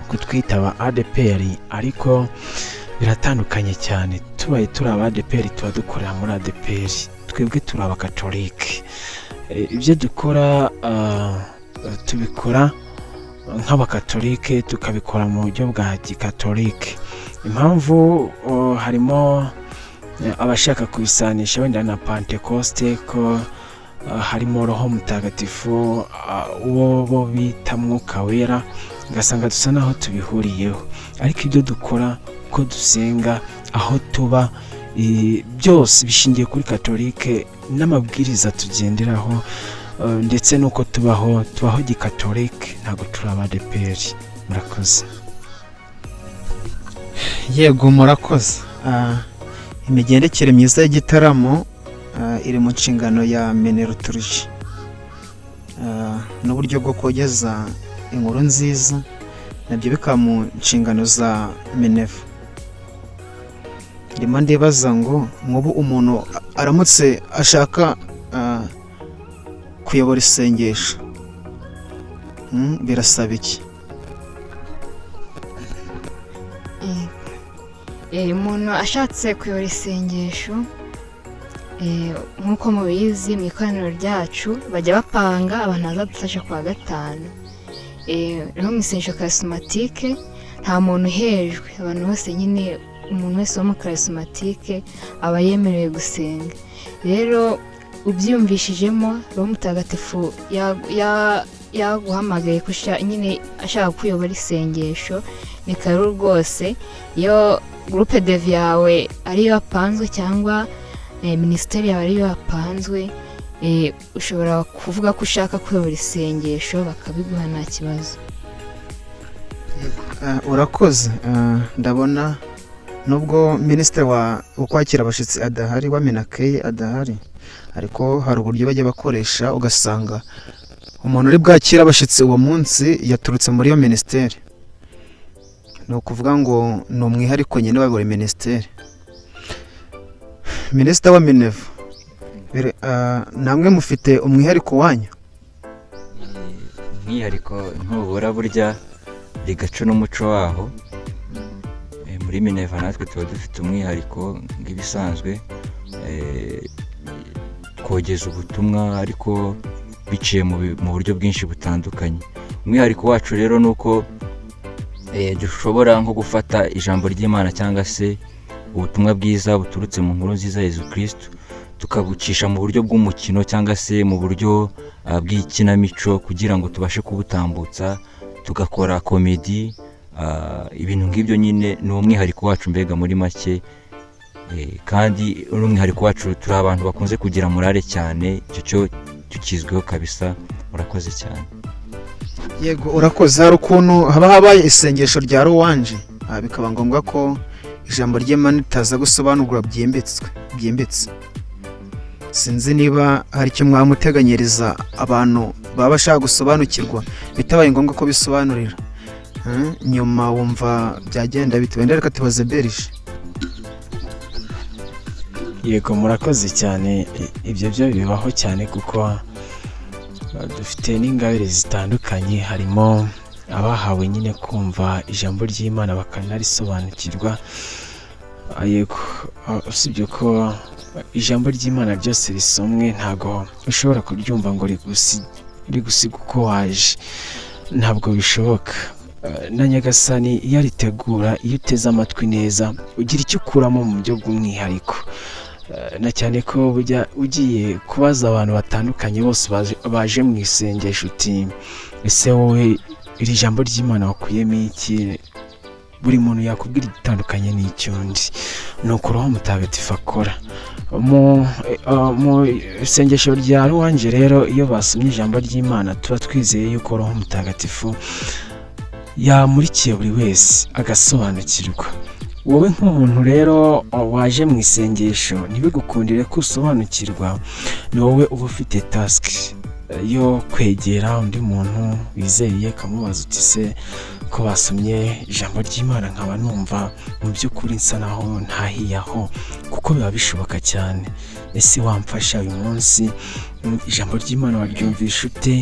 kutwita aba ADPR, ariko biratandukanye cyane. Tubaye turi aba ADPR tuba dukorera muri ADPR, twebwe turi abakatolike. Ibyo dukora tubikora nk'abakatolike, tukabikora mu buryo bwa gikatolike. Impamvu harimo abashaka kubisanisha wenda na Pentecoste, ko harimo Roho Mutagatifu, uwo bo bita Mwuka Wera, ugasanga dusa naho tubihuriyeho. Ariko ibyo dukora, uko dusenga, aho tuba, byose bishingiye kuri katolike n'amabwiriza tugenderaho, ndetse n'uko tubaho, tubaho gikatolike, ntabwo turi aba ADPR. Murakoze. Yego, murakoze. Imigendekere myiza y'igitaramo iri mu nshingano ya Mineloturgie, n'uburyo bwo kogeza inkuru nziza nabyo bikaba mu nshingano za Mineva. Ndimo ndibaza ngo nk'ubu umuntu aramutse ashaka kuyobora isengesho, birasaba iki? Umuntu ashatse kuyobora isengesho, nk'uko mubizi mu ikoraniro ryacu bajya bapanga abantu bazadufasha kuwa gatanu. Rero mu isengesho karisimatike nta muntu uhejwe, abantu bose nyine, umuntu wese wo mu karisimatike aba yemerewe gusenga. Rero ubyiyumvishijemo Roho Mutagatifu yaguhamagaye nyine ashaka kuyobora isengesho, ni karibu rwose. Iyo groupe de vie yawe ariyo yapanzwe cyangwa minisiteri yawe ariyo yapanzwe, ushobora kuvuga ko ushaka kuyobora isengesho bakabiguha nta kibazo. Urakoze. Ndabona nubwo minisitiri wa ukwakira abashyitsi adahari, wa Minakeye adahari, ariko hari uburyo bajya bakoresha, ugasanga umuntu uri bwakire abashyitsi uwo munsi yaturutse muri iyo minisiteri. Ni ukuvuga ngo ni umwihariko nyine wa buri minisiteri. Minisita wa Mineva, namwe mufite umwihariko wanyu? Umwihariko ntubura, burya rigaca n'umuco waho. Muri Mineva natwe tuba dufite umwihariko nk'ibisanzwe, kogeza ubutumwa ariko biciye mu buryo bwinshi butandukanye. Umwihariko wacu rero ni uko dushobora nko gufata ijambo ry'Imana cyangwa se ubutumwa bwiza buturutse mu nkuru nziza ya Yezu Kristu, tukabucisha mu buryo bw'umukino cyangwa se mu buryo bw'ikinamico, kugira ngo tubashe kubutambutsa, tugakora komedi, ibintu nk'ibyo nyine ni umwihariko wacu mbega muri make. Kandi n'umwihariko wacu, turi abantu bakunze kugira morale cyane, icyo cyo tukizwiho kabisa. Murakoze cyane. Yego, urakoze. Hari ukuntu haba habaye isengesho rya ruwanje, bikaba ngombwa ko ijambo ry'Imana ritaza gusobanurwa byimbitse. Sinzi niba hari icyo mwamuteganyiriza abantu baba bashaka gusobanukirwa bitabaye ngombwa ko bisobanurira. Nyuma wumva byagenda bite? Wenda reka tubaze Berije. Yego, murakoze cyane. Ibyo byo bibaho cyane kuko dufite n'ingabire zitandukanye, harimo abahawe nyine kumva ijambo ry'Imana bakanarisobanukirwa. Yego, usibye ko ijambo ry'Imana ryose risomwe ntago ushobora kuryumva ngo rigusiga uko waje, ntabwo bishoboka. Na Nyagasani iyo aritegura, iyo uteze amatwi neza ugira icyo ukuramo mu buryo bw'umwihariko. Na cyane ko burya ugiye kubaza abantu batandukanye bose baje mu isengesho uti ese wowe Iri jambo ry'Imana wakuyemo iki? Buri muntu yakubwira igitandukanye n'icy'undi. Ni uko Roho Mutagatifu akora mu isengesho rya louange. Rero iyo basomye ijambo ry'Imana, tuba twizeye yuko Roho Mutagatifu yamurikiye buri wese agasobanukirwa. Wowe nk'umuntu rero waje mu isengesho ntibigukundire ko usobanukirwa, ni wowe uba ufite task yo kwegera undi muntu wizeye, ukamubaza uti: "Se ko basomye ijambo ry'Imana nkaba numva mu by'ukuri nsa naho ntahiye aho?" Kuko biba bishoboka cyane. "Ese wamfasha uyu munsi, ijambo ry'Imana waryumvisha ute?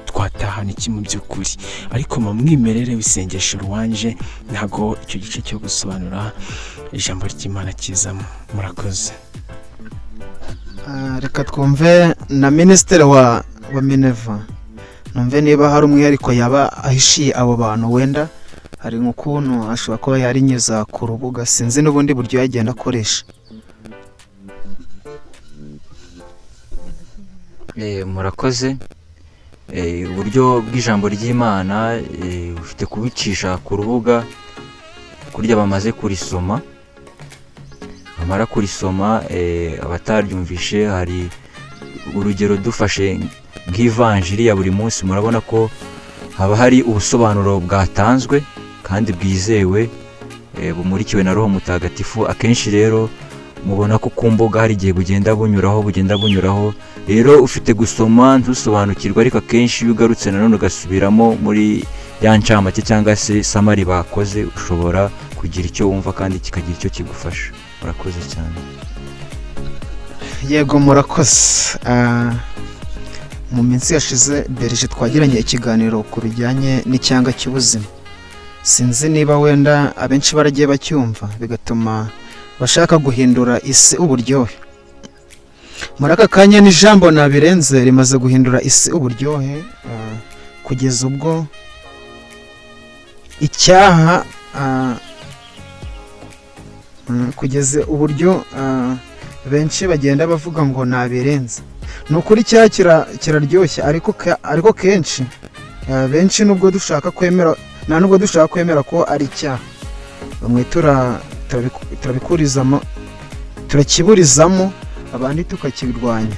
Twatahana iki mu by'ukuri?" Ariko mu mwimerere w'isengesho louange ntabwo icyo gice cyo gusobanura ijambo ry'Imana kizamo. Murakoze. Reka twumve na minisitiri wa Mineva, numve niba hari umwihariko yaba ahishiye abo bantu. Wenda hari nk'ukuntu ashobora kuba yarinyuza ku rubuga, sinzi n'ubundi buryo yagenda akoresha. Murakoze. Uburyo bw'ijambo ry'Imana ufite kubicisha ku rubuga kurya bamaze kurisoma. Bamara kurisoma, abataryumvishe, hari urugero dufashe nk'ivanjiri ya buri munsi, murabona ko haba hari ubusobanuro bwatanzwe kandi bwizewe, bumurikiwe na Roho Mutagatifu. Akenshi rero mubona ko ku mbuga hari igihe bugenda bunyuraho, bugenda bunyuraho. Rero ufite gusoma ntusobanukirwe, ariko akenshi iyo ugarutse nanone ugasubiramo muri ya ncamake cyangwa se summary bakoze, ushobora kugira icyo wumva kandi kikagira icyo kigufasha. Murakoze cyane. Yego, murakoze. Mu minsi yashize berije twagiranye ikiganiro ku bijyanye n'icyanga cy'ubuzima. Sinzi niba wenda abenshi baragiye bacyumva, bigatuma bashaka guhindura isi uburyohe. Muri aka kanya n'ijambo nabirenze rimaze guhindura isi uburyohe, kugeza ubwo icyaha, kugeza uburyo benshi bagenda bavuga ngo nabirenze. Ni ukuri icyaha kiraryoshye, ariko kenshi benshi nubwo dushaka kwemera, nta nubwo dushaka kwemera ko ari icyaha. Bamwe turabikurizamo, turakiburizamo, abandi tukakirwanya,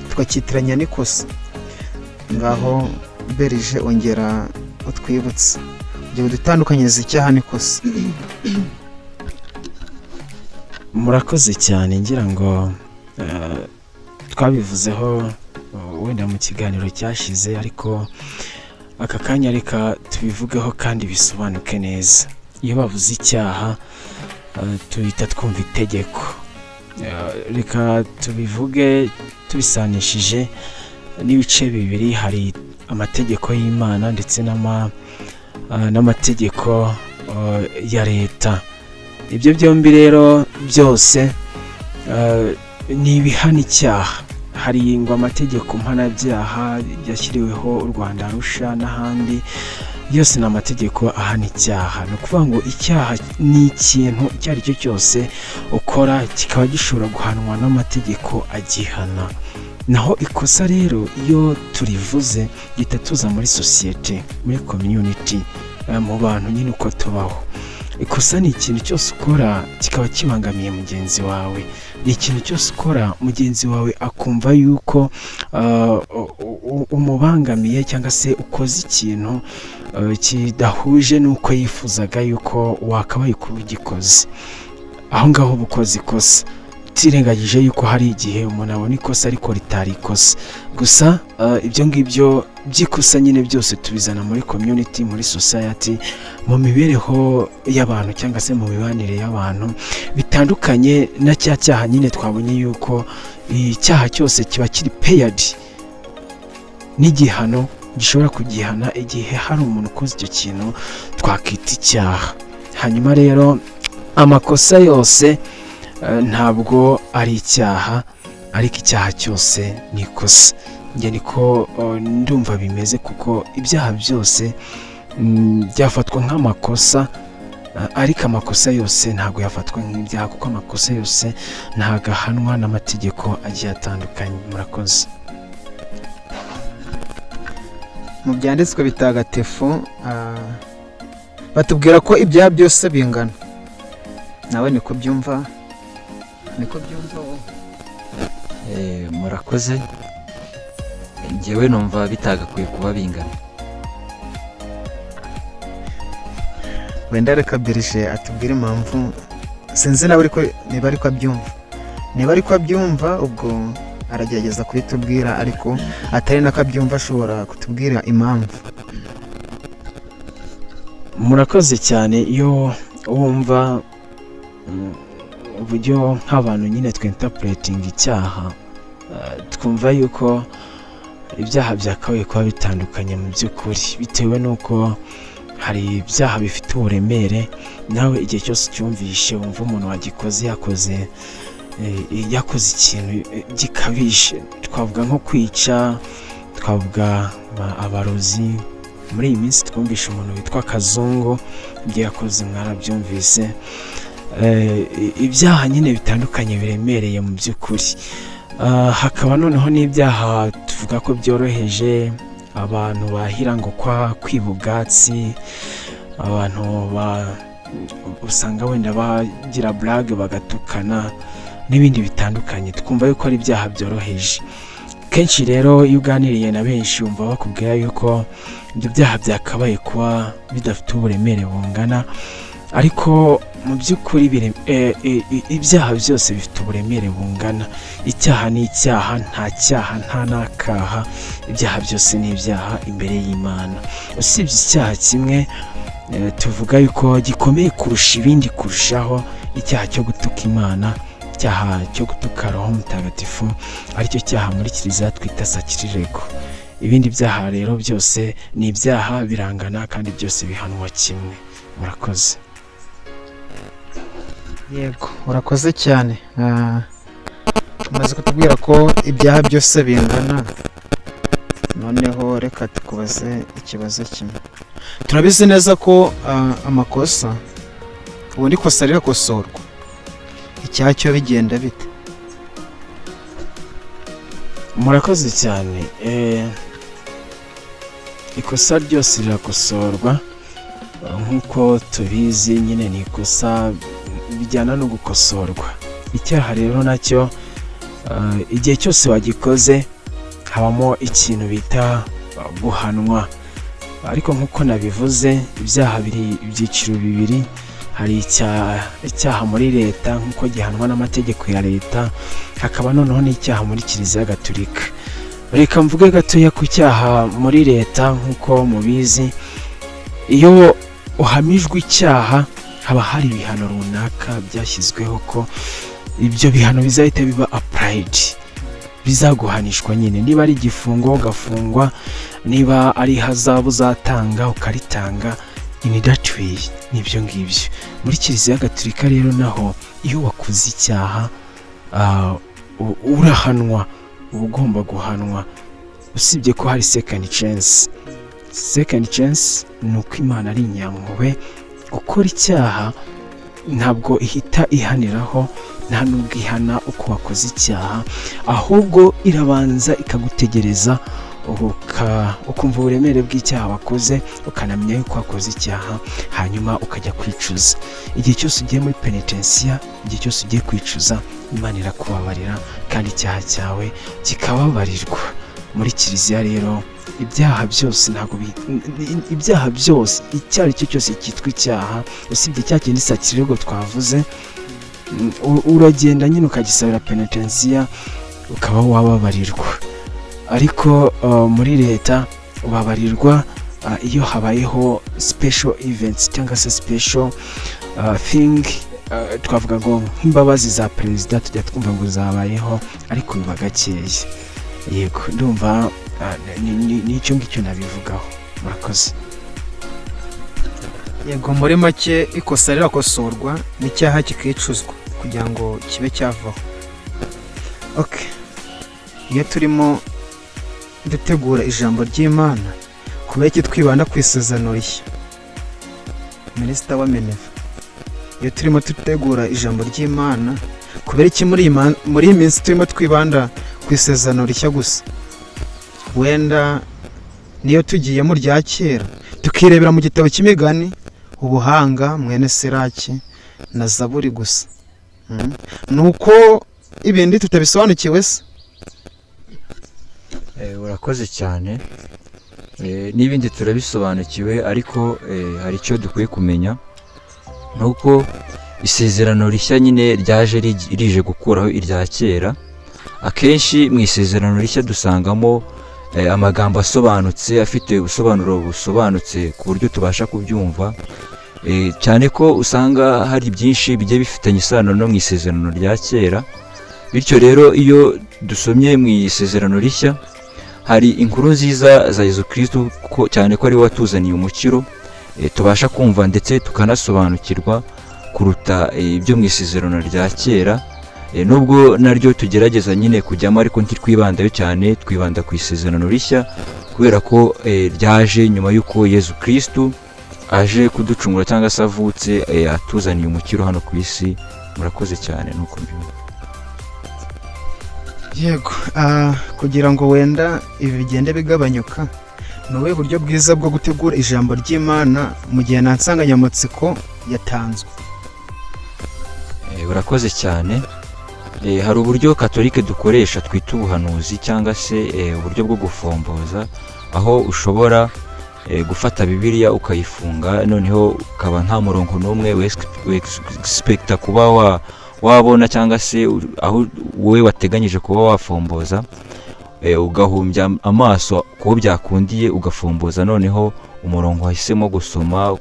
tukacyitiranya n'ikosa. Ngaho berije, ongera utwibutse kugira ngo dutandukanyirize icyaha n'ikosa. Murakoze cyane. Ngira ngo twabivuzeho wenda mu kiganiro cyashize, ariko aka kanya reka tubivugeho kandi bisobanuke neza. Iyo bavuze icyaha, tuhita twumva itegeko. Reka tubivuge tubisanishije n'ibice bibiri: hari amategeko y'Imana ndetse n'amategeko ya leta. Ibyo byombi rero byose ni ibihana icyaha. Hari ngo amategeko mpanabyaha yashyiriweho u Rwanda, Arusha n'ahandi, yose ni amategeko ahana icyaha. Ni ukuvuga ngo icyaha ni ikintu icyo ari cyo cyose ukora kikaba gishobora guhanwa n'amategeko agihana. Naho ikosa rero, iyo turivuze gihita tuza muri sosiyete, muri community, mu bantu nyine uko tubaho. Ikosa ni ikintu cyose ukora kikaba kibangamiye mugenzi wawe, ni ikintu cyose ukora mugenzi wawe akumva yuko umubangamiye cyangwa se ukoze ikintu kidahuje n'uko yifuzaga yuko wakabaye kuba ugikoze. Aho ngaho uba ukoze ikosa, utirengagije yuko hari igihe umuntu abona ikosa ariko ritari ikosa gusa. Ibyo ngibyo by'ikosa nyine byose tubizana muri community, muri society, mu mibereho y'abantu cyangwa se mu mibanire y'abantu, bitandukanye na cya cyaha nyine twabonye yuko icyaha cyose kiba kiri paired n'igihano gishobora kugihana igihe hari umuntu ukoze icyo kintu twakita icyaha. Hanyuma rero amakosa yose ntabwo ari icyaha, ariko icyaha cyose ni ikosa. Njye niko ndumva bimeze, kuko ibyaha byose byafatwa nk'amakosa, ariko amakosa yose ntabwo yafatwa nk'ibyaha, kuko amakosa yose ntabwo ahanwa n'amategeko agiye atandukanye. Murakoze. Mu byanditswe bitagatifu batubwira ko ibyaha byose bingana. Nawe niko byumva? Niko byumva wowe? Murakoze. Njyewe numva bitagakwiye kuba bingana. Wenda reka Berije atubwire impamvu. Sinzi nawe ariko niba ariko abyumva, niba ariko abyumva ubwo aragerageza kubitubwira, ariko atari nako abyumva ashobora kutubwira impamvu. Murakoze cyane. Iyo wumva uburyo nk'abantu nyine twinterpretinga icyaha, twumva yuko ibyaha byakabaye kuba bitandukanye mu by'ukuri, bitewe n'uko hari ibyaha bifite uburemere. Nawe igihe cyose ucyumvishe wumva umuntu wagikoze yakoze ikintu gikabije. Twavuga nko kwica, twavuga abarozi. Muri iyi minsi twumvishe umuntu witwa Kazungu, ibyo yakoze mwarabyumvise. Ibyaha nyine bitandukanye biremereye mu by'ukuri. Hakaba noneho n'ibyaha tuvuga ko byoroheje, abantu bahira ngo kwa kwiba ubwatsi, abantu usanga wenda bagira burage bagatukana n'ibindi bitandukanye, twumva yuko ari ibyaha byoroheje. Kenshi rero iyo uganiriye na benshi wumva bakubwira yuko ibyo byaha byakabaye kuba bidafite uburemere bungana, ariko mu by'ukuri ibyaha byose bifite uburemere bungana. Icyaha ni icyaha, nta cyaha nta n'akaha. Ibyaha byose ni ibyaha imbere y'Imana, usibye icyaha kimwe tuvuga yuko gikomeye kurusha ibindi kurushaho, icyaha cyo gutuka Imana, icyaha cyo gutuka Roho Mutagatifu, aricyo cyaha muri kiliziya twita sakirirego. Ibindi byaha rero byose ni ibyaha, birangana kandi byose bihanwa kimwe. Murakoze. Yego, urakoze cyane. Umaze kutubwira ko ibyaha byose bingana, noneho reka tukubaze ikibazo kimwe. Turabizi neza ko amakosa, ubundi ikosa rirakosorwa. Icyaha cyo bigenda bite? Murakoze cyane. Ikosa ryose rirakosorwa. Nk'uko tubizi nyine ni ikosa bijyana no gukosorwa. Icyaha rero nacyo, igihe cyose wagikoze habamo ikintu bita guhanwa. Ariko nk'uko nabivuze, ibyaha biri ibyiciro bibiri. Hari icyaha muri leta nk'uko gihanwa n'amategeko ya leta, hakaba noneho n'icyaha muri Kiliziya Gatolika. Reka mvuge gatoya ku cyaha muri leta. Nk'uko mubizi, iyo uhamijwe icyaha haba hari ibihano runaka byashyizweho ko ibyo bihano bizahita biba applied, bizaguhanishwa nyine. Niba ari igifungo ugafungwa, niba ari ihazabu uzatanga ukaritanga. In that way, nibyo ngibyo. Muri Kiliziya Gatolika rero naho iyo wakoze icyaha urahanwa, uba ugomba guhanwa, usibye ko hari second chance. Second chance ni uko Imana ari inyampuhwe. Gukora icyaha ntabwo ihita ihaniraho, nta nubwo ihana uko wakoze icyaha, ahubwo irabanza ikagutegereza ukumva uburemere bw'icyaha wakoze, ukanamenya yuko wakoze icyaha, hanyuma ukajya kwicuza. Igihe cyose ugiye muri penetensiya, igihe cyose ugiye kwicuza, Imana irakubabarira kandi icyaha cyawe kikababarirwa. Muri kiliziya rero ibyaha byose ntabwo ibyaha byose icyo ari cyo cyose cyitwa icyaha, usibye cya kindi sakirego twavuze, uragenda nyine ukagisabira penetensiya ukaba wababarirwa. Ariko muri leta ubabarirwa iyo habayeho special events cyangwa se special thing. Twavuga ngo nk'imbabazi za perezida tujya twumva ngo zabayeho, ariko biba gakeya. Yego, ndumva n'icyo ngicyo nabivugaho. Murakoze. Yego, muri make ikosa rirakosorwa n'icyaha kikicuzwa kugira ngo kibe cyavaho. Okay. Iyo turimo dutegura ijambo ry'Imana, kubera iki twibanda ku isezerano rishya? Minisita wa Meneva, iyo turimo dutegura ijambo ry'Imana, kubera iki muri iyi minsi turimo twibanda ku isezerano rishya gusa? Wenda Niyo tugiye mu rya kera, tukirebera mu gitabo cy'Imigani, Ubuhanga, mwene Seraki na Zaburi gusa. Ni uko ibindi tutabisobanukiwe se? Urakoze cyane. N'ibindi turabisobanukiwe, ariko hari icyo dukwiye kumenya, ni uko isezerano rishya nyine ryaje rije gukuraho irya kera. Akenshi mu isezerano rishya dusangamo amagambo asobanutse, afite ubusobanuro busobanutse ku buryo tubasha kubyumva. Cyane ko usanga hari byinshi bigiye bifitanye isano no mu isezerano rya kera. Bityo rero, iyo dusomye mu isezerano rishya, hari inkuru nziza za Yezu Kristu, ko cyane ko ari we watuzaniye umukiro, tubasha kumva ndetse tukanasobanukirwa kuruta ibyo mu isezerano rya kera. Nubwo naryo tugerageza nyine kujyamo, ariko ntitwibandayo cyane, twibanda ku isezerano rishya kubera ko ryaje nyuma y'uko Yezu Kristu aje kuducungura cyangwa se avutse, atuzaniye umukiro hano ku isi. Murakoze cyane, nuko mbibona. Yego, kugira ngo wenda ibi bigende bigabanyuka, ni ubuhe buryo bwiza bwo gutegura ijambo ry'Imana mu gihe nta nsanganyamatsiko yatanzwe? Urakoze cyane. Hari uburyo katolike dukoresha twita ubuhanuzi cyangwa se uburyo bwo gufomboza, aho ushobora gufata Bibiliya ukayifunga, noneho ukaba nta murongo n'umwe wexpecta kuba wabona cyangwa se aho wowe wateganyije kuba wafomboza, ugahumbya amaso kuwo byakundiye, ugafomboza noneho umurongo wahisemo gusoma.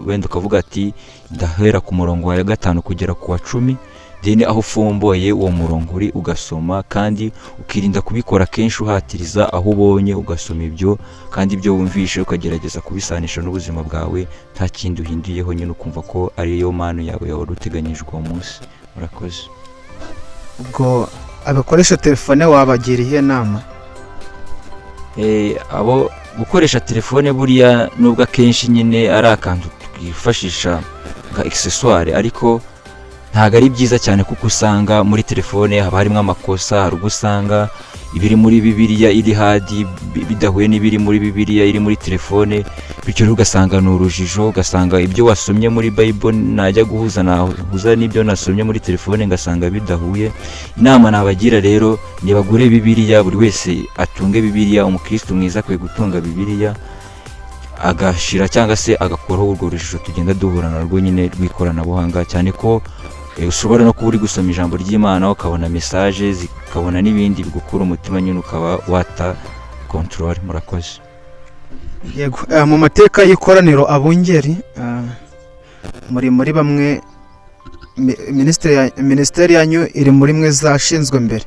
Wenda ukavuga ati: "Ndahera ku murongo wa 5 kugera ku wa 10." Then aho ufomboye uwo murongo uri ugasoma, kandi ukirinda kubikora kenshi uhatiriza, aho ubonye ugasoma ibyo, kandi ibyo wumvishe ukagerageza kubisanisha n'ubuzima bwawe nta kindi uhinduyeho nyine, ukumva ko ariyo mpano yawe wari uteganyijwe uwo munsi. Murakoze. Ubwo abakoresha telefone wabagira iyihe nama? Abo gukoresha telefone, buriya nubwo akenshi nyine ari akantu twifashisha nka accessoire, ariko ntabwo ari byiza cyane, kuko usanga muri telefone haba harimo amakosa. Hari ubwo usanga ibiri muri Bibiliya iri hard bidahuye n'ibiri muri Bibiliya iri muri telefone, bityo rero ugasanga ni urujijo, ugasanga ibyo wasomye muri Bible najya guhuza nahuza n'ibyo nasomye muri telefone ngasanga bidahuye. Inama nabagira rero, nibagure Bibiliya, buri wese atunge Bibiliya. Umukristo mwiza akwiye gutunga Bibiliya, agashira cyangwa se agakuraho urwo rujijo tugenda duhura narwo nyine rw'ikoranabuhanga, cyane ko ushobora no kuba uri gusoma ijambo ry'Imana ukabona message, zikabona n'ibindi bigukura umutima nyine, ukaba wata control. Murakoze. Yego, mu mateka y'ikoraniro Abungeri, muri bamwe minisiteri yanyu iri muri mwe zashinzwe mbere.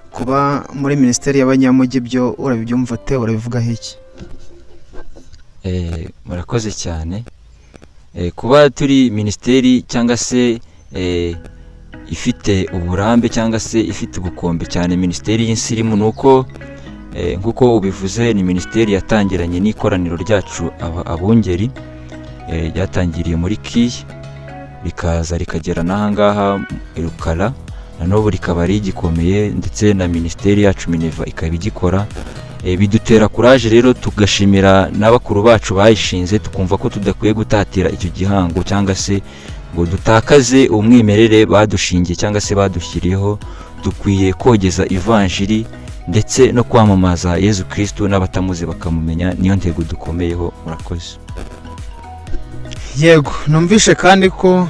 Kuba muri minisiteri y'abanyamujyi byo urabibyumva ute? Urabivugaho iki? Murakoze cyane. Kuba turi minisiteri cyangwa se ifite uburambe cyangwa se ifite ubukombe cyane, minisiteri y'insirimu, ni uko nk'uko ubivuze, ni minisiteri yatangiranye n'ikoraniro ryacu Abungeri, ryatangiriye muri kiyi, rikaza rikagera n'ahangaha i Rukara, na n'ubu rikaba rigikomeye, ndetse na minisiteri yacu Mineva ikaba igikora. Bidutera courage rero, tugashimira na bakuru bacu bayishinze, tukumva ko tudakwiye gutatira icyo gihango cyangwa se ngo dutakaze umwimerere badushingiye cyangwa se badushyiriyeho. Dukwiye kogeza ivanjiri ndetse no kwamamaza Yezu Kristu, n'abatamuzi bakamumenya. Niyo ntego dukomeyeho. Murakoze. Yego, numvishe kandi ko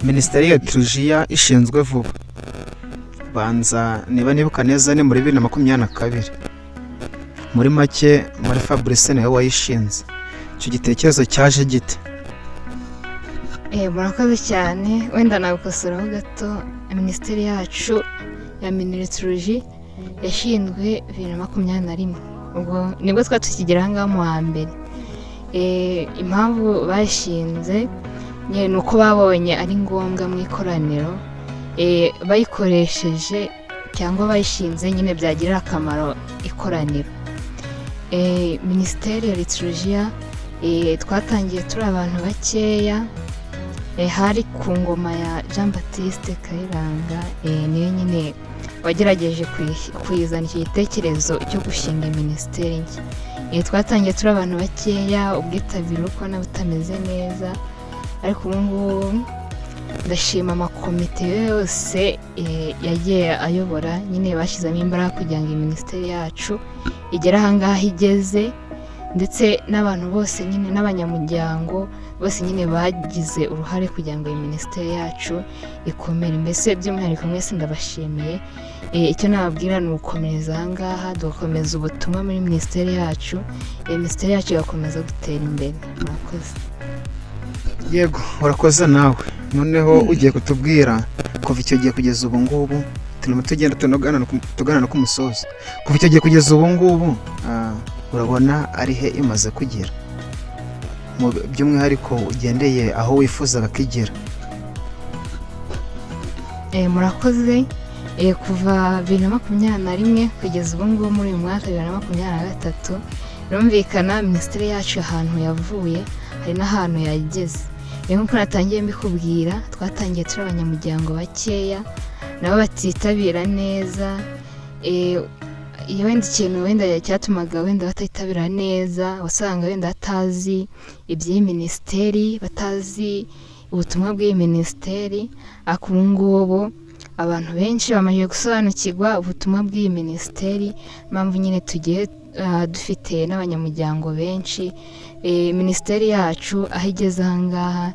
minisiteri ya liturujia ishinzwe vuba, banza niba nibuka neza ni muri 2022. Muri make, muri Fabrice niwe wayishinze. Icyo gitekerezo cyaje gite? Murakoze cyane. Wenda nagukosoraho gato, minisiteri yacu ya miniliturji yashinzwe 2021, ubwo nibwo twari tukigera aha ngaha mu wa mbere. Impamvu bashinze ni uko babonye ari ngombwa mu ikoraniro, bayikoresheje cyangwa bayishinze nyine byagirira akamaro ikoraniro. Minisiteri ya liturujia twatangiye turi abantu bakeya. Hari ku ngoma ya Jean Baptiste Kayiranga, niyo nyine Wagerageje kuyizana icyo gitekerezo cyo gushinga minisiteri nshya. Twatangiye turi abantu bakeya, ubwitabire uri kubona butameze neza, ariko ubu ngubu ndashima amakomite yose yagiye ayobora nyine, bashyizemo imbaraga kugira ngo iyi minisiteri yacu igere ahangaha igeze, ndetse n'abantu bose nyine n'abanyamuryango bose nyine bagize uruhare kugira ngo iyi minisiteri yacu ikomere. Mbese by'umwihariko mwese ndabashimiye. Icyo nababwira ni ugukomereza ahangaha, tugakomeza ubutumwa muri minisiteri yacu, iyi minisiteri yacu igakomeza gutera imbere. Murakoze. Yego, urakoze nawe. Noneho ugiye kutubwira kuva icyo gihe kugeza ubu ngubu, turimo tugenda tugana no ku musozo. Kuva icyo gihe kugeza ubu ngubu, urabona ari he imaze kugera, mu by'umwihariko ugendeye aho wifuzaga ko igera? Murakoze. Kuva 2021 kugeza ubu ngubu muri uyu mwaka 2023, birumvikana minisiteri yacu ahantu yavuye hari n'ahantu yageze. Nk'uko natangiye mbikubwira, twatangiye turi abanyamuryango bakeya nabo batitabira neza. Iyo wenda ikintu wenda cyatumaga wenda batitabira neza, wasanga wenda batazi iby'iyi minisiteri, batazi ubutumwa bw'iyi minisiteri, ariko ubu ngubu abantu benshi bamaze gusobanukirwa ubutumwa bw'iyi minisiteri, impamvu nyine tugiye dufite n'abanyamuryango benshi. Minisiteri yacu aho igeze aha ngaha,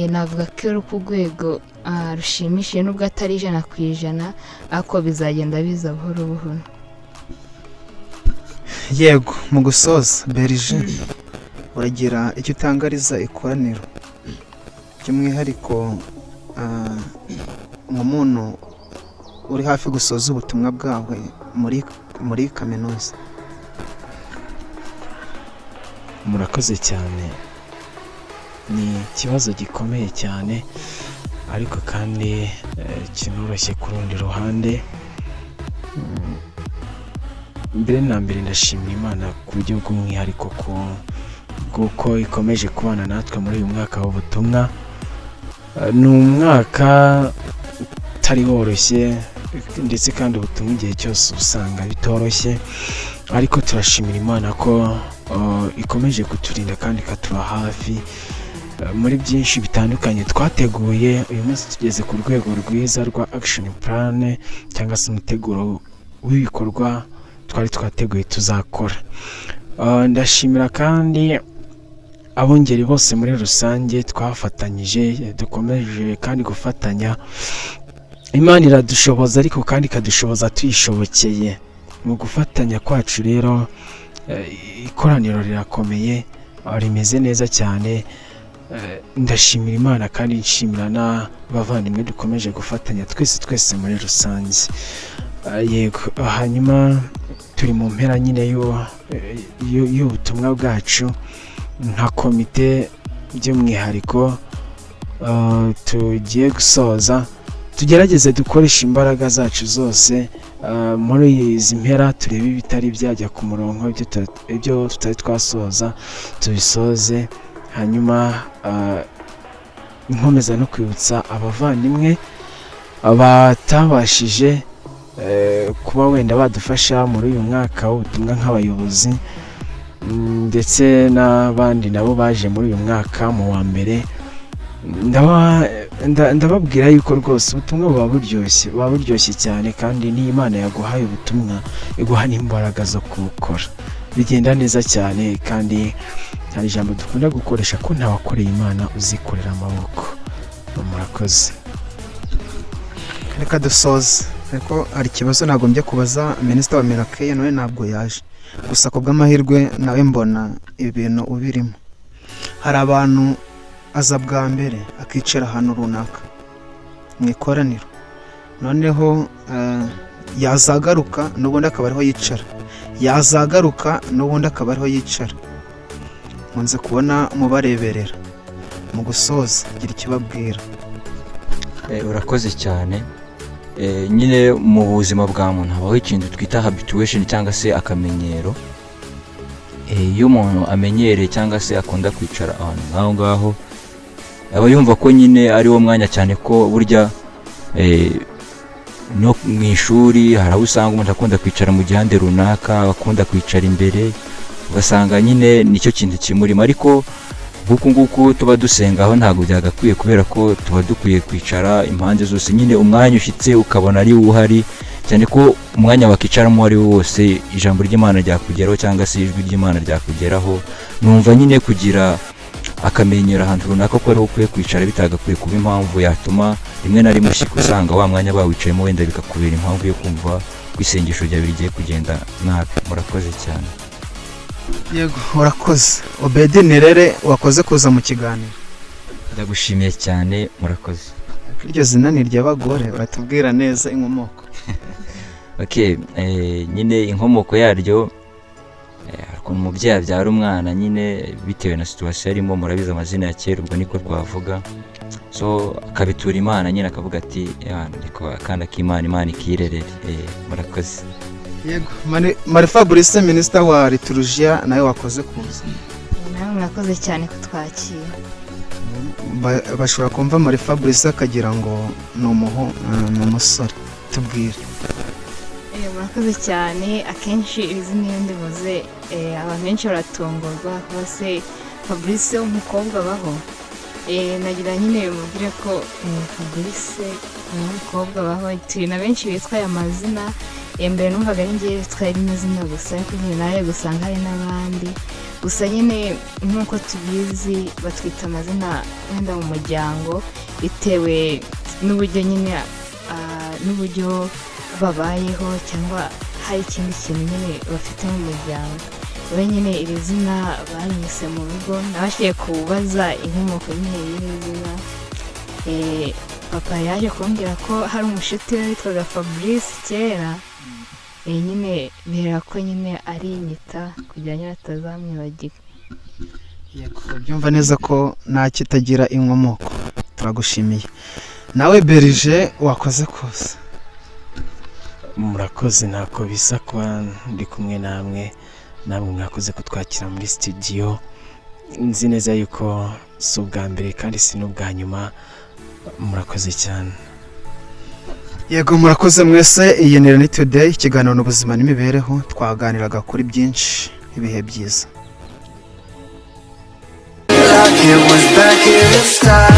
navuga ko iri ku rwego rushimishije, nubwo atari 100%, ariko bizagenda biza buhoro buhoro. Yego, mu gusoza, berije, uragira icyo utangariza ikoraniro, by'umwihariko nk'umuntu uri hafi gusoza ubutumwa bwawe muri kaminuza? Murakoze cyane. Ni ikibazo gikomeye cyane, ariko kandi kinoroshye ku rundi ruhande. Mbere na mbere ndashimira Imana ku buryo bw'umwihariko bw'uko ikomeje kubana natwe muri uyu mwaka w'ubutumwa. Ni umwaka utari woroshye, ndetse kandi ubutumwa igihe cyose usanga bitoroshye, ariko turashimira Imana ko ikomeje kuturinda kandi ikatuba hafi muri byinshi bitandukanye twateguye. Uyu munsi tugeze ku rwego rwiza rwa action plan, cyangwa se umuteguro w'ibikorwa twari twateguye tuzakora. Ndashimira kandi abungeri bose muri rusange twafatanyije, dukomeje kandi gufatanya. Imana iradushoboza, ariko kandi ikadushoboza tuyishobokeye. Mu gufatanya kwacu rero, ikoraniro rirakomeye, rimeze neza cyane. Ndashimira Imana kandi nshimira n'abavandimwe dukomeje gufatanya twese twese muri rusange. Yego, hanyuma turi mu mpera nyine y'ubutumwa bwacu nka komite by'umwihariko. Tugiye gusoza, tugerageze dukoreshe imbaraga zacu zose muri izi mpera, turebe ibitari byajya ku murongo, ibyo tutari twasoza tubisoze. Hanyuma nkomeza no kwibutsa abavandimwe batabashije kuba wenda badufasha muri uyu mwaka w'ubutumwa nk'abayobozi, ndetse n'abandi nabo baje muri uyu mwaka mu wa mbere, ndababwira yuko rwose ubutumwa buba buryoshye, buba buryoshye cyane, kandi n'iyo Imana yaguhaye ubutumwa iguha n'imbaraga zo kuwukora, bigenda neza cyane. Kandi hari ijambo dukunda gukoresha ko ntawakoreye Imana uzikorera amaboko. Murakoze. Reka dusoze, ariko hari ikibazo nagombye kubaza minisita wa MINACARE, nawe ntabwo yaje. Gusa ku bw'amahirwe nawe mbona ibintu ubirimo. Hari abantu aza bwa mbere akicara ahantu runaka mu ikoraniro, noneho yazagaruka n'ubundi akaba ariho yicara, yazagaruka n'ubundi akaba ariho yicara. Nkunze kubona mubareberera. Mu gusoza, gira ikibabwira. Urakoze cyane. Nyine mu buzima bwa muntu habaho ikintu twita habituation cyangwa se akamenyero. Iyo umuntu amenyereye cyangwa se akunda kwicara ahantu nk'aho ngaho, aba yumva ko nyine ari wo mwanya, cyane ko burya No mu ishuri hari aho usanga umuntu akunda kwicara mu gihande runaka, akunda kwicara imbere, ugasanga nyine nicyo kintu kimurimo. Ariko nk'uku nguku tuba dusenga aho ntabwo byagakwiye, kubera ko tuba dukwiye kwicara impande zose nyine, umwanya ushyitse ukabona ari wo uhari, cyane ko umwanya wakicaramo uwo ari wo wose ijambo ry'Imana ryakugeraho cyangwa se ijwi ry'Imana ryakugeraho. Numva nyine kugira akamenyero ahantu runaka ko ariho ukwiye kwicara bitagakwiye kuba impamvu yatuma rimwe na rimwe ushyika usanga wa mwanya bawicayemo, wenda bikakubera impamvu yo kumva ko isengesho ryawe rigiye kugenda nabi. Murakoze cyane. Yego, urakoze. Obedi Nirere, wakoze kuza mu kiganiro. Ndagushimiye cyane, murakoze. Iryo zina ni iry'abagore, uratubwira neza inkomoko. Okay, nyine inkomoko yaryo, hari ukuntu umubyeyi abyara umwana nyine bitewe na situation arimo, murabizi amazina ya kera, ubwo niko twavuga. So akabitura Imana nyine, akavuga ati: "Yana, reka akana k'Imana, Imana ikirerere." Murakoze. Yego, Marie Fabrice, minisita wa liturujia, nawe wakoze kuza. Nawe murakoze cyane kutwakira. Bashobora kumva Marie Fabrice akagira ngo ni umusore. Tubwire. Murakoze cyane. Akenshi iri zina iyo ndivuze, abantu benshi baratungurwa, kuba se Fabrice w'umukobwa abaho? Nagira nyine mubwire ko Fabrice w'umukobwa abaho. Turi na benshi bitwa aya mazina. Mbere numvaga ari njyewe witwa rino zina gusa, ariko nyine naje gusanga hari n'abandi. Gusa nyine nk'uko tubizi, batwita amazina wenda mu muryango bitewe n'uburyo nyine n'uburyo babayeho, cyangwa hari ikindi kintu nyine bafite mu muryango. Rero nyine iri zina banyise mu rugo, nabashije kubaza inkomoko nyine y'iri zina. Papa yaje kumbwira ko hari umushuti we witwaga Fabrice kera. Nyine bihera ko nyine arinyita kugira nyine atazamwibagirwa. Yego, byumva neza ko nta kitagira inkomoko. Turagushimiye. Nawe Berije, wakoze kose. Murakoze, ntako bisa kuba ndi kumwe namwe. Namwe mwakoze kutwakira muri studio. Nzi neza yuko si ubwa mbere kandi si n'ubwa nyuma. Murakoze cyane. Yego, murakoze mwese. Iyi ni Reni Today, ikiganiro n'ubuzima n'imibereho. Twaganiraga kuri byinshi. Ibihe byiza. Like it was back in the style.